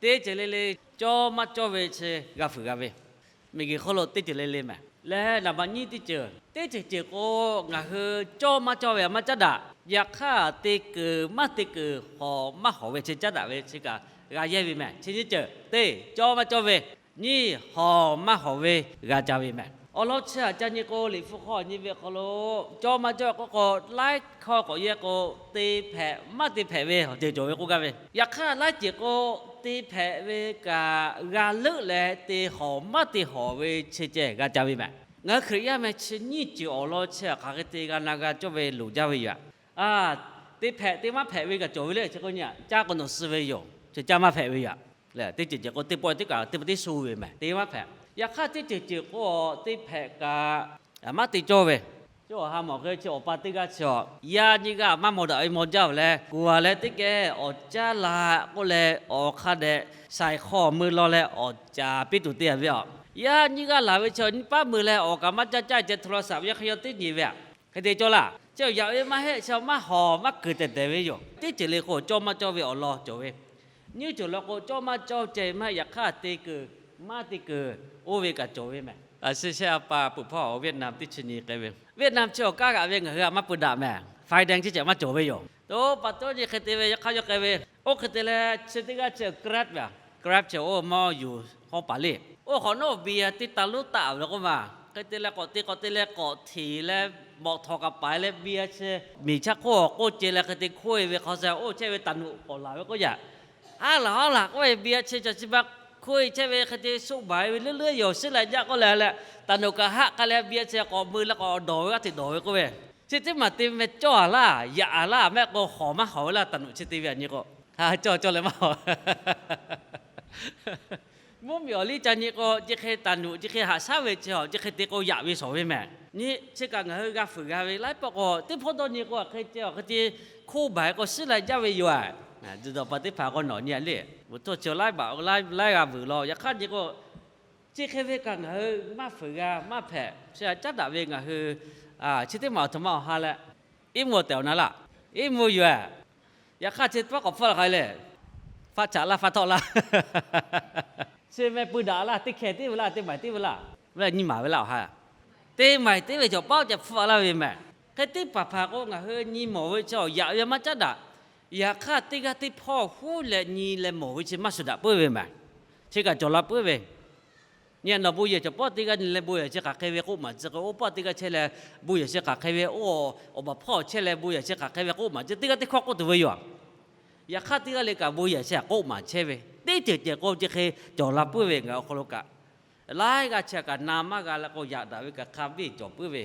Teˇ ceuˬ le le cawˇ maˇ cawˇ ve chi g'a fuiˍ g'a ve, miˬguiˬ hk'oˆ lo teˇ ceuˬ le le mehˬ. Leh naˍ baꞈ nyiˇ teˇ ceuˬ, teˇ ceuˬ ceuˬ k'o, ngaˬ hui cawˇ maˇ cawˇ ve a maˇ caˉ daꞈ. Yaꞈ hk'aˇ, te kuiˬ maˇ te kuiˬ, hawˍ maˇ hawˍ ve chi caˉ daꞈ ve chi kaꞈ g'a yehˇ ve mehˬ. Chi nyiˇ ceuˬ, teˇ, cawˇ maˇ cawˇ ve, nyiˇ, hawˍ maˇ hawˍ ve g'a ca ve mehˬ. Awˬ lawn chi htaꞈ ca nyi k'o, Liꞈ hpu hk'aw nyi ve hk'aw lo cawˇ maˇ cawˇ k'oˆ k'o, laiˉ hkawˇ k'awꞈ yehˇ k'o, te hpehꞈ maˇ te hpehꞈ ve awˬ ceuˬ cawˬ ve k'oˆ gaˇ ve. Yaꞈ hk'aˇ, laiˉ ceuˬ k'o, te hpehꞈ ve kaꞈ g'a leuˆ leh, te hawˍ maˇ te hawˍ ve chi ceh g'a ca ve mehˬ. Ngaˬ hui Hkriꞈ yaˇ meh chi nyiˇ ceuˬ awˬ lawn chi hk'aˬ hk'e te g'a na g'a cawˇ ve loˍ jaˇ ve yoˬ. Te hpehꞈ te maˇ hpehꞈ ve kaꞈ cawˬ ve le. Chi k'o nyi, caˇ k'o nawˬ suh ve yoˬ, chi caˇ maˇ hpehꞈ ve yoˬ. Teˇ ceuˬ ceuˬ k'o, teˇ pawˆ teˇ kaꞈ teˇ pawˆ teˇ shu ve mehˬ, te maˇ hpehꞈ. Yaꞈ hk'aˇ, teˇ ceuˬ ceuˬ k'o, te hpehꞈ kaꞈ maˇ te cawˇ ve. Chi awˬ ha mawˬ hk'e chi awˬ pa teˇ g'aˇ chi awˬ, yaˇ nyiˇ g'aˇ maˇ maw daꞈ ve maw jaˇ ve leh, kuˬ a leh teˇ geh awˬ caˇ la k'oˆ leh, awˬ hk'a dehꞈ shaiˍ hk'aw mui law leh awˬ caˍ piˇ tuˬ te a ve a. Yaˇ nyiˇ g'aˇ laˬ ve chi awˬ nyiˇ paˉ mui leh awˬ kaꞈ maˇ caˇ caˇ ceh hto la saꞈ ve yaˇ hk'aˇ yawˇ teˇ nyi ve a. Hk'e te cawˇ laˇ. Chi awˬ yaꞈ ve maˇ heˆ, chi maˇ hawˍ maˇ kuiˬ tehˬ tehˬ ve yoˬ. Teˇ ceuˬ le k'o, cawˇ maˇ cawˇ ve awˬ lawn cawˬ ve. Nyiˇ ceuˬ law k'o, cawˇ maˇ cawˇ ceh maˇ heˆ, yaꞈ hk'aˇ te kuiˬ maˇ te kuiˬ oˇ ve kaꞈ cawˬ ve mehˬ. A shu shehˆ a pa peuˬ hpawˇ Vietnam teˇ chi nyi k'ai ve, Vietnam chi awˬ kaˇ g'aꞈ ve ngaˬ hui a maˇ pui daꞈ mehˬ. Faiˍ dehꞈ chi ceh maˇ cawˬ ve yoˬ. Oˇ pa taw nyi hk'e te ve, yaꞈ hk'aˇ yawˇ k'ai ve, oˇ hk'e te leh chi teˇ g'aˇ chi Grab a, Grab chi oˇ mawˇ yuˬ hawˉ paˍ le. Oˇ hk'awꞈ nawˉ biˇ a teˇ taˇ lonˉ taˆ ve k'oˆ ma. Hk'e te leh k'awꞈ te k'awꞈ te leh k'awꞈ hteꞈ leh, mawꞈ htawˍ kaꞈ paiˍ leh biˇ a chi, miˬ chaˇ hk'oˆ awˬ k'oˆ ce leh hk'e te hkoˇ e ve hk'aw sha oˇ chehˇ ve taˍ nuꞈ k'awꞈ laˬ ve k'oˆ yaꞈ. Haˉ laˬ haˉ laˬ k'oˆ ve biˇ a chi cawˬ chi ma hkoˇ e chehˇ ve hk'e te suˆ baˬ e ve leuˉ leuˉ yoˬ, shiˉ leh jaˇ k'oˆ leh leh, taˍ nuꞈ kaꞈ haˆ k'ai leh biˇ a chi k'awꞈ mui leh k'awꞈ dawˬ ve g'aˇ hteꞈ dawˬ ve k'oˆ ve. Chi teˇ maˬ te meh cawˇ a laˇ, yaꞈ a laˇ, mehˆ k'o hawˍ maˇ hawˍ ve laˇ, taˍ nuꞈ chi te ve a nyi k'o, ha cawˇ cawˇ leh maˇ hawˍ. Mvuhˇmiˬ awˬ liˇ ca nyi k'o, chi hk'e taˍ nuꞈ chi hk'e haꞈ shaˉ ve chi a, chi hk'e te k'o yaꞈ ve shawˍ ve mehˬ. Nyi chi kaꞈ ngaˬ hui g'a fuiˍ g'a ve laiˉ pawˆ k'o, teˇ hpawˇ dawˇ nyi k'o, hk'e ce hk'e ce hkoˇ baˬ k'o shiˉ leh jaˇ ve yoˬ a. Zuhꞈ dawˬ pa teˇ hpaˍ k'o nawˬ nyi a le, bvuhꞈ htoˇ chi laiˉ baꞈ laiˉ g'a vuiˬ law. Yaꞈ hk'aˇ nyi k'o, chi hk'e ve kaꞈ ngaˬ hui maˇ fuiˍ g'a maˇ hpehꞈ. Chi a caˉ daꞈ ve ngaˬ hui chi teˇ maˬ awˬ htoꞈ ma awˬ ha leh, iˉ mvuhˇ tehˬ awˬ na laˇ, iˉ mvuhˇ yoˬ a. Yaꞈ hk'aˇ chi teˇ pawˆ k'awꞈ hpfuhˆ la hk'a le, faˆ chaꞈ laˇ faˆ htawˆ laˇ. Chi meh pui daꞈ laˇ, teˇ hkeh tiˉ ve laˇ, teˇ maˬ tiˉ ve laˇ, ve nyi maˍ ve laˇ awˬ ha. Teˇ maˬ tiˉ ve cawˬ paˉ ceh hpfuhˆ laˇ ve mehˬ. Hk'e teˇ hpaˍ hpaˍ k'o, ngaˬ hui nyi mawˬ ve chi awˬ yaꞈ ve maˇ caˉ daꞈ. Yaꞈ hk'aˇ, teˇ g'aˇ teˇ hpawˇ huˉ leh nyi leh mawˬ ve chi maˇ shuˍ daꞈ puiˉ ve mehˬ. Chi kaꞈ cawˬ la puiˉ ve. Nyi nawˬ bon yehˬ cawˬ paˉ teˇ g'aˇ nyi leh bon yehˬ chi hk'aˬ hk'e ve k'oˆ maˍ tcuh k'o, oˇ paˇ teˇ g'aˇ chehˇ leh bon yehˬ chi hk'aˬ hk'e ve, oˇ awˬ baˬ hpawˇ chehˇ leh bon yehˬ chi hk'aˬ hk'e ve k'oˆ maˍ tcuh, teˇ g'aˇ teˇ hkawˇ k'oˆ tuˬ ve yoˬ. Yaꞈ hk'aˇ, teˇ g'aˇ le kaꞈ bon yehˬ chi k'oˆ maˍ chehˇ ve, teˇ ceuˬ ceuˬ k'o chi hk'e cawˬ la puiˉ ve ngaˬ hui awˬ hk'aw lo kaꞈ. Laiˉ g'aˇ chi kaꞈ na maˇ g'a leh k'o, yaꞈ daꞈ ve kaꞈ hk'a biˇ cawˬ puiˉ ve,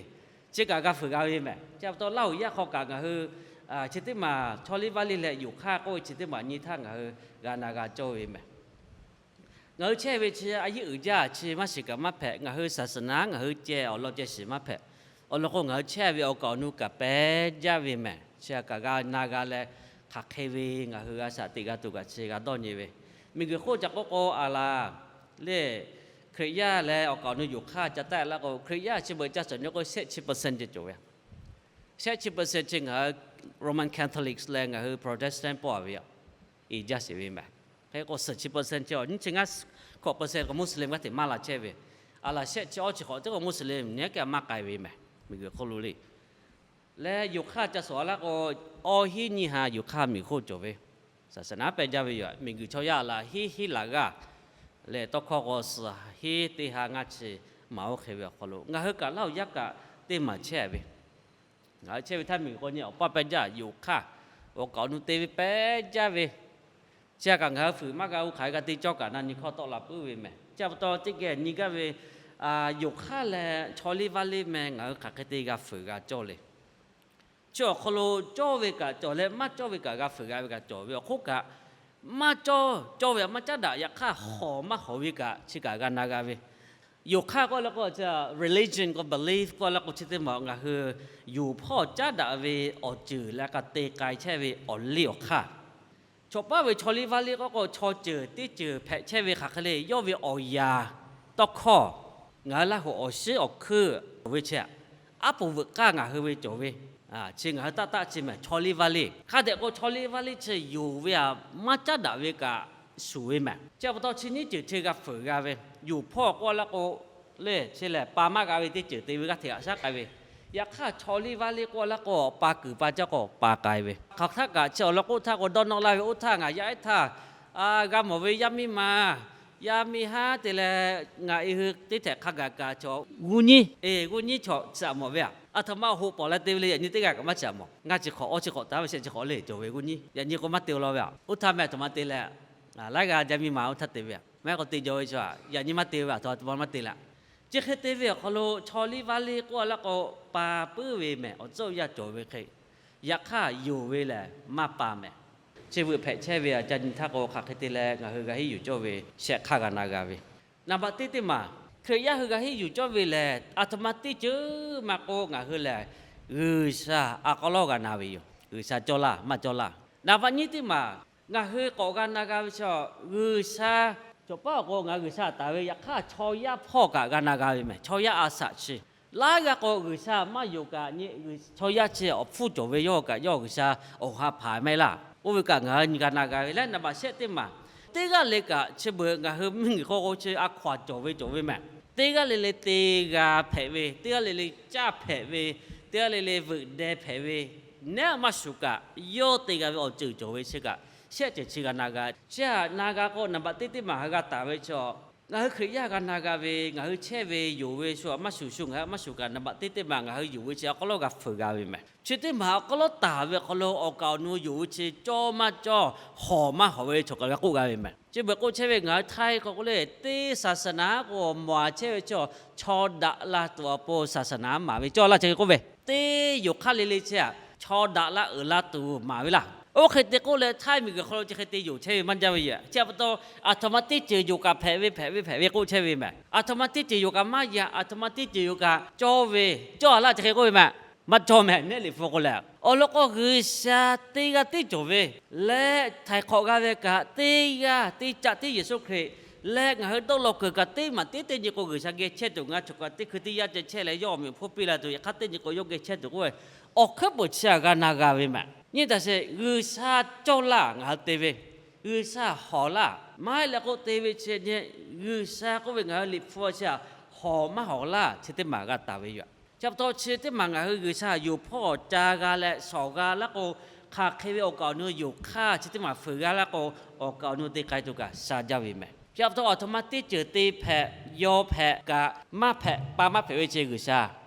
chi kaꞈ g'a fuiˍ g'a ve mehˬ. Chi pa taw Laˇ huˍ yaˇ hk'aw kaꞈ ngaˬ hui chi teˇ maˬ chaw liˇ vaˇ liˇ leh yoˬ hk'aˇ k'oˆ ve chi teˇ maˬ nyi htaˇ ngaˬ hui g'a na g'a cawˇ ve mehˬ. Ngaˬ hui chehˇ ve chi a yeˇ uiˍ jaˇ chi maˇ shiˍ kaꞈ maˇ hpehꞈ. Ngaˬ hui saˍsaˍnaˍ ngaˬ hui ceh awˬ lawn ceh shiˍ maˇ hpehꞈ. Awˬ lawn k'o, ngaˬ hui chehˇ ve awˬ kaˍ awˬ nu kaꞈ pehˬ jaˇ ve mehˬ. Chi kaꞈ g'a na g'a leh, hk'aˬ hk'e ve ngaˬ hui g'a shaꞈ teꞈ g'a tuˬ kaꞈ chi g'a dawˇ nyi ve, miˬguiˬ hk'oˆ ca k'oˆ k'o, a laˬ le, Hkriꞈ yaˇ leh awˬ kaˍ awˬ nu yoˬ hk'aˇ ca taˆ laˇ k'o, Hkriꞈ yaˇ chi beuꞈ ca suhˍ nyi k'o, shehˆ chi percent ceh cawˬ ve. Shehˆ chi percent chi ngaˬ hui Roman Catholics leh ngaˬ hui Protestant pawˆ a ve yoˬ. Iˍ jaˇ sheˍ ve mehˬ. Hk'e k'o, suhˍ chi percent chi awˬ nyiˇ chi ngaˇ hkawꞈ percent k'o Muslim g'aˇ hteꞈ maˇ la chehˇ ve. A laˬ shehˆ chi awˇ chi hk'awꞈ teˇ k'o Muslim nyi aˉ kaꞈ maˇ k'ai ve mehˬ, miˬguiˬ hk'oˆ lo le. Leh yoˬ hk'aˇ ca suhˍ a laˇ k'o, awˇ hiˉ nyiˇ ha yoˬ hk'aˇ miˬguiˬ hk'oˆ cawˬ ve. Saˍsaˍnaˍ pehˬ jaˇ ve yoˬ. Miˬguiˬ chaw yaˇ a laˬ hiˉ hiˉ laˬ g'aˇ leh tawˇ hkawˇ k'o, suhˍ hiˉ teˇ ha ngaˇ chi maˍ oˇ hk'e ve awˬ hk'aw lo ngaˬ hui kaꞈ Laˇ huˍ yaˇ kaꞈ teˇ maˬ chehˇ ve. Ngaˬ hui chehˇ ve htaˇ miˬguiˬ k'o nyi awˬ paˇ pehˬ jaˇ yoˬ hk'aˇ, awˬ kaˍ awˬ nu te ve pehˬ jaˇ ve. Chi a kaꞈ ngaˬ hui fuiˍ maˇ g'a, oˇ hk'aˬ hk'e g'a te cawˇ kaꞈ na nyi hkawˇ tawˆ la puiˉ ve mehˬ. Chi pa taw teˇ geh nyi gaˇ ve, yoˬ hk'aˇ leh chaw liˇ vaˇ liˇ meh ngaˬ hui hk'aˬ hk'e te g'a fuiˍ g'a cawˇ le. Chi awˬ hk'aw lo cawˇ ve kaꞈ cawˬ leh maˇ cawˇ ve kaꞈ g'a fuiˍ g'a ve kaꞈ cawˬ ve awˬ hk'oˆ kaꞈ, maˇ cawˇ cawˇ ve a maˇ caˉ daꞈ, yaꞈ hk'aˇ hawˍ maˇ hawˍ ve kaꞈ chi kaꞈ g'a na g'a ve. Yoˬ hk'aˇ k'oˆ leh k'o, religion k'o belief k'oˆ leh k'o chi teˇ maˬ ngaˬ hui yoˬ hpawˇ caˉ daꞈ ve awˬ ceuˬ leh k'a te k'ai chehˇ ve awˬ liˇ awˬ hk'aˇ. Chaw paˉ ve chaw liˇ vaˇ liˇ k'oˆ k'o, chaw ceuˬ teˇ ceuˬ hpehꞈ chehˇ ve hk'aˬ hk'e le, yawˇ ve awˬ yaˍ tawˇ hkawˇ, ngaˬ hui Laˇ huˍ awˬ shinˉ awˬ hkuiˇ cawˬ ve chi, aˉ poꞈ veuꞈ k'aˇ ngaˬ hui ve cawˬ ve, chi ngaˬ hui taˆ taˆ chi mehˬ chaw liˇ vaˇ liˇ. Hk'a dehꞈ k'o, chaw liˇ vaˇ liˇ chi yoˬ ve a maˇ caˉ daꞈ ve kaꞈ, shuˍ ve mehˬ. Chi pa taw chi nyiˇ ceuˬ chi g'a fuiˍ g'a ve, yonˍ hpawˇ k'oˆ laˇ k'o, le chi lehˬ pa maˇ g'a ve teˇ ceuˬ te ve g'aˇ hteꞈ haꞈ shaˉ k'ai ve. Yaꞈ hk'aˇ chaw liˇ vaˇ liˇ k'oˆ laˇ k'o, pa kuiˬ pa caˇ k'o pa k'ai ve. Hk'aˬ htaˇ kaꞈ chi awˬ lawn k'oˆ htaˇ k'o, dawˇ nawˇ laˇ ve oˇ htaˇ ngaˬ yaˇ ehˉ htaˇ g'a mawˬ ve yaˇ miˇ ma, yaˇ miˇ haˉ te leh ngaˬ e hui teˇ htehꞈ hk'a gaˬ kaꞈ chaw g'uˇ nyiˇ, g'uˇ nyiˇ chaw chi aꞈ mawˬ ve aꞈ. Aˬ htoꞈ ma hoꞈ pawˍ leh te ve le, yaꞈ nyi teˇ g'aˇ kaꞈ maˇ chi aꞈ mawˬ. Ngaˇ chi hk'awꞈ awˇ chi hk'awꞈ taˍ ve shehˆ chi hk'awꞈ le cawˬ ve g'uˇ nyiˇ, yaꞈ nyi k'o maˇ te law ve aꞈ. Oˇ htaˇ meh aˬ htoꞈ ma te leh, laiˉ g'aˇ yaˇ miˇ ma oˇ htaˇ te ve aꞈ. Maˇ heˆ k'o te jaw ve chaw aꞈ, yaꞈ nyi maˇ te ve aˬ htoꞈ ma maˇ te leh. Chi hk'e te ve awˬ hk'aw lo chaw liˇ vaˇ liˇ k'oˆ laˇ k'o, pa puiˉ ve mehˬ. Awˬ tcuhˉ awˬ yaˇ cawˬ ve hk'e, yaꞈ hk'aˇ yonˍ ve lehˬ maˇ pa mehˬ. Chi veuꞈ hpehꞈ chehˇ ve aꞈ ca nyi htaˇ k'o, hk'aˬ hk'e te leh ngaˬ hui g'a henˇ yuˬ cawˇ ve shehˆ hk'aˇ g'a na g'a ve. Naˍ baꞈ teˇ teˇ maˬ, Hkriꞈ yaˇ hui g'a henˇ yuˬ cawˇ ve lehˬ, aˬ htoꞈ ma teˇ ceuˬ maˇ k'oˆ ngaˬ hui lehˬ G'uiˬsha aꞈ k'aw lawˉ g'a na ve yoˬ. G'uiˬsha cawˇ laˇ maˇ cawˇ laˇ. Naˍ baꞈ nyiˇ teˇ maˬ, ngaˬ hui k'awꞈ g'a na g'a ve chaw, G'uiˬsha cawˬ paˉ awˬ k'o ngaˬ hui G'uiˬsha taˍ ve, yaꞈ hk'aˇ chaw yaˇ hpawˇ kaꞈ g'a na g'a ve mehˬ. Chaw yaˇ a shaꞈ chi laiˉ g'aˇ k'o G'uiˬsha maˇ yonˍ kaꞈ nyi, chaw yaˇ chi awˬ hpfuhˇ cawˬ ve yawˇ kaꞈ yawˇ G'uiˬsha awˬ ha hpanˍ mehˆ laˇ. Oˇ ve kaꞈ ngaˬ hui nyi g'a na g'a ve leh, naˍ baꞈ shehˆ teˇ maˬ, teˇ g'aˇ le kaꞈ chi beuꞈ ngaˬ hui mvuhˇ miˬ hk'oˆ k'o chi a hkaw a cawˬ ve cawˬ ve mehˬ. Teˇ g'aˇ le le te g'a hpehꞈ ve, teˇ g'aˇ le le caˇ hpehꞈ ve, teˇ g'aˇ le le veuꞈ deh hpehꞈ ve, neˉ maˇ shuˍ kaꞈ yawˇ te g'a ve awˬ ceuˬ cawˬ ve chi kaꞈ, shehˆ ceuˬ chi g'a na g'a. Chi htaꞈ na g'a k'o, naˍ baꞈ teˇ teˇ maˬ ha g'a taˍ ve chaw, ngaˬ hui Hkriꞈ yaˇ g'a na g'a ve, ngaˬ hui chehˇ ve yonˍ ve shu maˇ shuˍ shu ngaˬ hui maˇ shuˍ kaꞈ, naˍ baꞈ teˇ teˇ maˬ ngaˬ hui yonˍ ve chi awˬ hk'aw lo g'a fuiˍ g'a ve mehˬ. Chi teˇ maˬ awˬ hk'aw lo taˍ ve awˬ hk'aw lo awˬ kaˍ awˬ nu yonˍ ve chi cawˇ maˇ cawˇ, hawˍ maˇ hawˍ ve chaw kaꞈ g'a k'oˆ g'a ve mehˬ. Chi beuꞈ k'oˆ chehˇ ve ngaˬ hui htaiˇ hk'aw k'oˆ le, teˇ saˍsaˍnaˍ k'o maˍ chehˇ ve chaw, chaw daꞈ la tuˬ awˬ pon saˍsaˍnaˍ maˍ ve cawˇ laˇ chi hk'e k'oˆ ve. Teˇ yonˍ hk'aˇ le le chi aꞈ, chaw daꞈ la uiˍ la tuˬ maˍ ve laˇ. Oˇ hk'e te k'oˆ leh htaiˇ miˬguiˬ hk'aw lo chi hk'e te yonˍ chehˇ ve maˇ jaˇ ve yoˬ. Chi pa taw, aˬ htoꞈ ma teˇ ceuˬ yonˍ kaꞈ hpehꞈ ve hpehꞈ ve hpehꞈ ve k'oˆ chehˇ ve mehˬ. Aˬ htoꞈ ma teˇ ceuˬ yonˍ kaꞈ maˇ yaꞈ, aˬ htoꞈ ma teˇ ceuˬ yonˍ kaꞈ cawˇ ve, cawˇ a laˇ chi hk'e k'oˆ ve mehˬ. Maˇ cawˇ mehˬ, neˉ liꞈ hpu k'o lehˬ. Awˬ lawn k'o G'uiˬsha teˇ g'aˇ tiˉ cawˬ ve leh, htaiˍ hk'awꞈ g'a ve kaꞈ teˇ g'aˇ teˇ caˆ tiˉ Yeˍsuˆ Hkriꞈ leh, ngaˬ hui dawˇ law kuiˬ kaꞈ teˇ maˬ tiˉ teˇ nyi k'o G'uiˬsha geh chehˇ tuˬ ngaˬ hui chaw kaꞈ teˇ hkui teˇ yanˇ ceh chehˇ leh yawˇ awˬ meꞈ awˬ hponˇ piˇ la tuˬ, yaꞈ hk'aˇ teˇ nyi k'o yawˇ geh chehˇ tuˬ k'oˆ ve, awˬ hkuiˉ puiˍ chi aꞈ g'a na g'a ve mehˬ. Nyi taˍ sheˍ, G'uiˬsha cawˇ laˇ ngaˬ hui te ve, G'uiˬsha hawˍ laˇ maˇ heˆ leh k'oˆ te ve chi nyi, G'uiˬsha k'oˆ ve ngaˬ hui liꞈ hpu chi aꞈ hawˍ maˇ hawˍ laˇ chi teˇ maˬ g'a taˍ ve yoˬ. Chi pa taw chi teˇ maˬ ngaˬ hui G'uiˬsha yonˍ hpawˇ ca g'a leh shawˍ g'a laˇ k'o, hk'aˬ hk'e ve awˬ kaˍ awˬ nu yonˍ hk'aˇ chi teˇ maˬ fuiˍ g'a laˇ k'o, awˬ kaˍ awˬ nu te k'ai tuˬ kaꞈ sha jaˇ ve mehˬ. Chi pa taw aˬ htoꞈ ma teˇ ceuˬ te hpehꞈ, yaw hpehꞈ kaꞈ maˇ hpehꞈ, pa maˇ hpehꞈ ve chi G'uiˬsha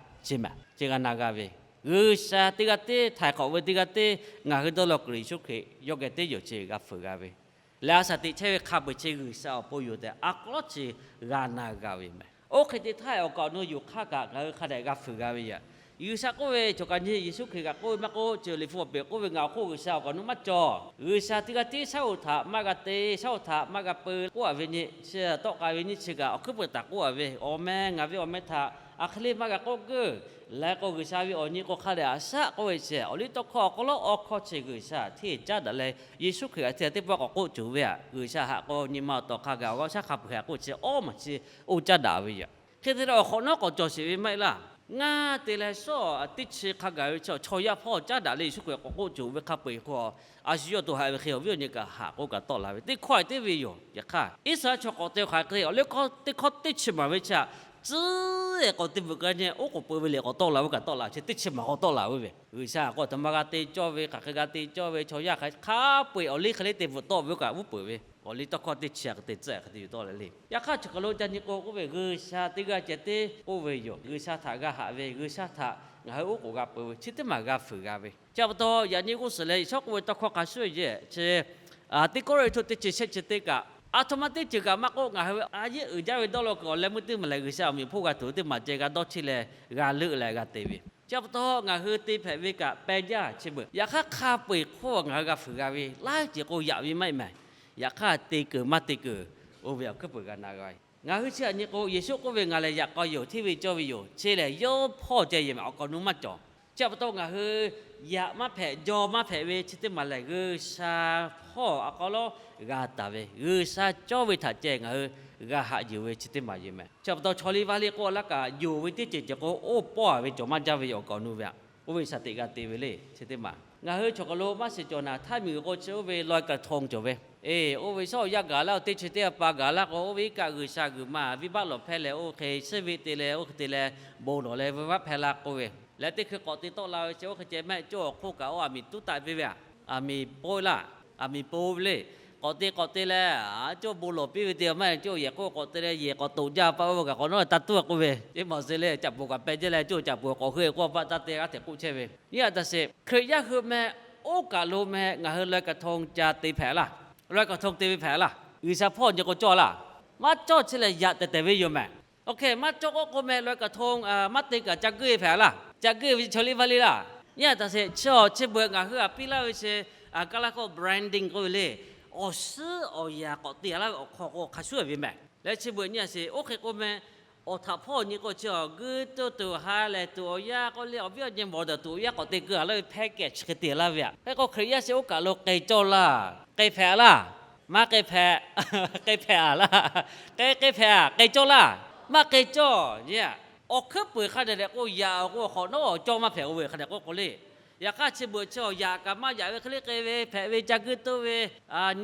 chi mehˬ, chi g'a na g'a ve. G'uiˬsha teˇ g'aˇ tiˉ, htaiˍ hk'awꞈ ve teˇ g'aˇ tiˉ, ngaˬ hui dawˇ law kuiˬ Yeˍsuˆ Hkriꞈ yawˇ geh teˇ yonˍ chi g'a fuiˍ g'a ve. Leh a shaˍ teꞈ chehˇ ve hk'a peu-eˬ chi G'uiˬsha awˬ pon yoˬ tehꞈ a k'aw lawˉ chi g'a na g'a ve mehˬ. Oˇ hk'e te htaˇ awˬ kaˍ awˬ nu yonˍ hk'aˇ kaꞈ ngaˬ hui hk'a dehꞈ g'a fuiˍ g'a ve yoˬ. G'uiˬsha k'oˆ ve, choˬ kaꞈ nyi Yeˍsuˆ Hkriꞈ kaꞈ k'oˆ ve maˇ k'oˆ, ceuˬ liꞈ hpu awˬ pehˍ k'oˆ ve, ngaˬ awˬ hk'oˆ G'uiˬsha awˬ kaˍ awˬ nu maˇ cawˬ. G'uiˬsha teˇ g'aˇ tiˉ shaˉ hoꞈ htaꞈ maˇ g'a te, shaˉ hoꞈ htaꞈ maˇ g'a peu k'oˆ a ve nyi chi, tawˆ k'ai ve nyi chi kaꞈ awˬ hkuiˉ puiˍ taˍ k'oˆ a ve, awˬ meh ngaˬ ve awˬ meh htaꞈ a hk'e le maˇ g'a k'oˆ geuˆ. Leh k'o G'uiˬsha ve awˬ nyi k'o hk'a dehꞈ a shaˆ k'oˆ ve chi, awˬliˇtawˇhkawˇ awˬ hk'aw lo awˬ hkawˇ chi G'uiˬsha hteˇ caˉ daꞈ leh, Yeˍsuˆ Hkriꞈ htaꞈ teˇ pawˆ k'awꞈ k'oˆ cawˬ ve aꞈ, G'uiˬsha haꞈ k'o nyi ma awˬ tawˍ hk'a gaˬ awˬ g'aˇ shaˉ hk'a peu-eˬ k'oˆ chi awˇ maˬ chi oˇ caˉ daꞈ ve yoˬ. Hk'e te leh awˬ hk'awꞈ nawˉ k'awꞈ cawˬ sheˍ ve maˇ heˆ laˇ. Ngaˇ te leh shawˉ teˇ chi hk'a gaˬ ve chaw, chaw yaˇ hpawˇ caˉ daꞈ leh Yeˍsuˆ Hkriꞈ k'awꞈ k'oˆ cawˬ ve hk'a peu-eˬ k'o, a shu yawˇ to haꞈ ve hk'e awˬ viˉ awˬ nyi kaꞈ haꞈ k'oˆ kaꞈ tawˆ la ve, teˇ hkawˇ teˇ ve yoˬ. Yaꞈ hk'aˇ Iˉsaˍreˍlaˆ chaw k'awꞈ te hk'aˬ hk'e le, awˬ liˇ teˇ hkawˇ teˇ chi maˍ ve chi aꞈ, tcuhˉ e k'awꞈ te bvuhꞈ ka nyi oˉ k'oˍ peu ve le k'awꞈ tawˆ la ve kaꞈ tawˆ la ve chi teˇ chi maˍ k'awꞈ tawˆ la ve ve. G'uiˬsha k'o aˬ htoꞈ ma g'a te cawˇ ve, hk'aˬ hk'e g'a te cawˇ ve, chaw yaˇ hk'aˬ hk'a peu-eˬ awˬ liˇ hk'e le te bvuhꞈ tawˆ ve kaꞈ uˉ peunˍ ve, awˬ liˇ tawˇ hkawˇ teˇ chi aꞈ hk'e te tcuhˉ hk'e te yuˬ tawˆ leh le. Yaꞈ hk'aˇ chi hk'aˬ lo ca nyi k'o k'oˆ ve, G'uiˬsha teˇ g'aˇ ceh tiˉ k'oˆ ve yoˬ. G'uiˬsha htaꞈ g'a haꞈ ve, G'uiˬsha htaꞈ ngaˬ hui oˉ k'oˍ g'a peu ve, chi teˇ maˬ g'a fuiˍ g'a ve. Chi pa taw yaꞈ nyi g'uˇ suhˍ leh Yeˍsuˆ k'oˆ ve tawˇ hkawˇ hk'a shuˍ yeˬ chi, teˇ kawˇrenˍhtuˆ teˇ chi shehˆ chi teˇ kaꞈ, aˬ htoꞈ ma teˇ ceuˬ kaꞈ maˇ k'oˆ, ngaˬ hui a yeˉ uiˍ jaˇ ve dawˇ law kuiˬ awˬ leh meuˇ teˇ maˬ lehˬ G'uiˬsha awˬ meꞈ awˬ hponˇ g'a tuˬ teˇ maˬ ceh g'a dawˇ cheˇ leh g'a leuˆ leh g'a te ve. Chi pa taw ngaˬ hui te hpehꞈ ve kaꞈ peh jaˇ chi beuꞈ, yaꞈ hk'aˇ hk'a peu-eˬ hk'oˆ ngaˬ hui g'a fuiˍ g'a ve, laiˉ ceuˬ k'o yaꞈ ve maˇ heˆ mehˬ. Yaꞈ hk'aˇ te kuiˬ maˇ te kuiˬ, oˇ ve awˬ hkuiˉ puiˍ g'a na g'a ve. Ngaˬ hui chi aꞈ nyi k'o, Yeˍsuˆ k'oˆ ve, Ngaˬ lehˬ yaꞈ k'aw yoˬ, hteˇ ve cawˇ ve yoˬ. Chi lehˬ yawˇ hpawˇ ceh yeˬ mehˬ, awˬ kaˍ awˬ nu maˇ cawˬ. Chi pa taw ngaˬ hui yaꞈ maˇ hpehꞈ, jaw maˇ hpehꞈ ve chi teˇ maˬ lehˬ, G'uiˬsha hpawˇ awˬ hk'aw lo g'a taˍ ve, G'uiˬsha cawˇ ve htaꞈ ceh ngaˬ hui g'a haꞈ yuˬ ve chi teˇ maˬ yeˬ mehˬ. Chi pa taw chaw liˇ vaˇ liˇ k'oˆ laˇ kaꞈ, yonˍ ve teˇ ceuˬ ceuˬ k'o, oˇ pawˆ a ve cawˬ maˇ jaˇ ve awˬ kaˍ awˬ nu ve aꞈ, oˇ ve shaˍ teꞈ g'a te ve le chi teˇ maˬ. Ngaˬ hui chaw hk'aw lo maˇ shiˍ cawˬ naˍ, htaiˇ miˬguiˬ k'o chi oˇ ve ลอยกระทง cawˬ ve. Eˬ, oˇ ve shawˉ awˬ yaˇ gaˬ laˇ-oˬ, teˇ chi teˇ ha pa gaˬ laˇ k'o, oˇ ve iˉ kaˆ G'uiˬsha g'uiˬ ma viˉ baˆ lawˬ hpehˇ leh, oˇ hk'e suhˉ veˆ te leh, oˇ hk'e te leh, bon lawˬ leh venˇ baˆ hpehˇ la k'oˆ ve. Leh teˇ hkui k'awꞈ te tawˆ la ve chi oˇ hk'e ceh mehˆ, cawˇ awˬ hk'oˆ kaꞈ oˇ aˬ miˍ tuˉ taˆ piˇ ve aꞈ. Aˬ miˍ po laˇ, aˬ miˍ po ve le. K'awꞈ te k'awꞈ te leh, cawˇ bon lawˬ piˇ ve te maˇ heˆ, cawˇ yehˬ k'oˆ k'awꞈ te leh yehˬ k'awꞈ toꞈ jaˇ pa oˇ ve kaꞈ k'awꞈ nawˉ taˇ tuˉ k'oˆ ve. Eˇ, maˬ zeˬ le, caꞈ poˍ kaꞈ peh jaˇ leh cawˇ caꞈ poˍ k'awꞈ hui k'oˆ paˆ taˇ te g'aˇ hteꞈ k'oˆ chehˇ ve. Nyi aꞈ taꞈ sheˍ, Hkriꞈ yaˇ hui meh, oˇ kaˬ lo meh ngaˬ hui ลอยกระทง ca te hpehꞈ laˇ. ลอยกระทง te ve hpehꞈ laˇ. G'uiˬsha hpawˇ nyi k'o cawˇ laˇ. Maˇ cawˇ chi lehˬ yaꞈ tehˬ tehˬ ve yoˬ mehˍ. Oˇ hk'e maˇ cawˇ k'oˆ k'o meh ลอยกระทง maˇ te kaꞈ ca guˇ e hpehꞈ laˇ. Ca guˇ e ve chaw liˇ vaˇ liˇ laˇ. Nyi aꞈ taꞈ sheˍ, chi awˬ chi beuꞈ ngaˬ hui aꞈ piˇ laˇ ve chi, kaˇ laˇ k'o branding k'oˆ ve le. Awˬ suhˉ awˬ yaꞈ k'awꞈ te a laˇ ve awˬ hk'aw k'o hk'a shuˉ ve mehˍ. Leh chi beuꞈ nyi aꞈ sheˍ, oˇ hk'e k'o meh, awˬ htaꞈ hpawˇ nyi k'o chi awˬ guˇ tuˇ tuˬ ha leh tuˬ awˬ yaˇ k'oˆ le, awˬ viˉ awˬ nyi mawˬ daꞈ tuˬ awˬ yaˇ k'awꞈ te guˇ a laˇ ve แพ็กเกจ chi hk'e te laˇ ve aꞈ. Hk'e k'o Hkriꞈ yaˇ sheˍ oˇ kaˬ lo k'ai cawˇ laˇ, k'ai hpehꞈ laˇ, maˇ k'ai hpehꞈ, k'ai hpehꞈ a laˇ, k'ai, k'ai hpehꞈ a, k'ai cawˇ laˇ, maˇ k'ai cawˇ. Nyi aꞈ, awˬ hkuiˉ puiˍ hk'a dehꞈ dehꞈ k'o yaꞈ k'o awˬ hk'awꞈ nawˉ awˬ cawˇ maˇ hpehꞈ oˇ ve hk'a dehꞈ k'oˆ k'o le. Yaꞈ hk'aˇ chi beuꞈ chi awˬ yaꞈ kaꞈ maˇ yaꞈ ve hk'e le k'ai ve hpehꞈ ve ca guˇ tuˇ ve,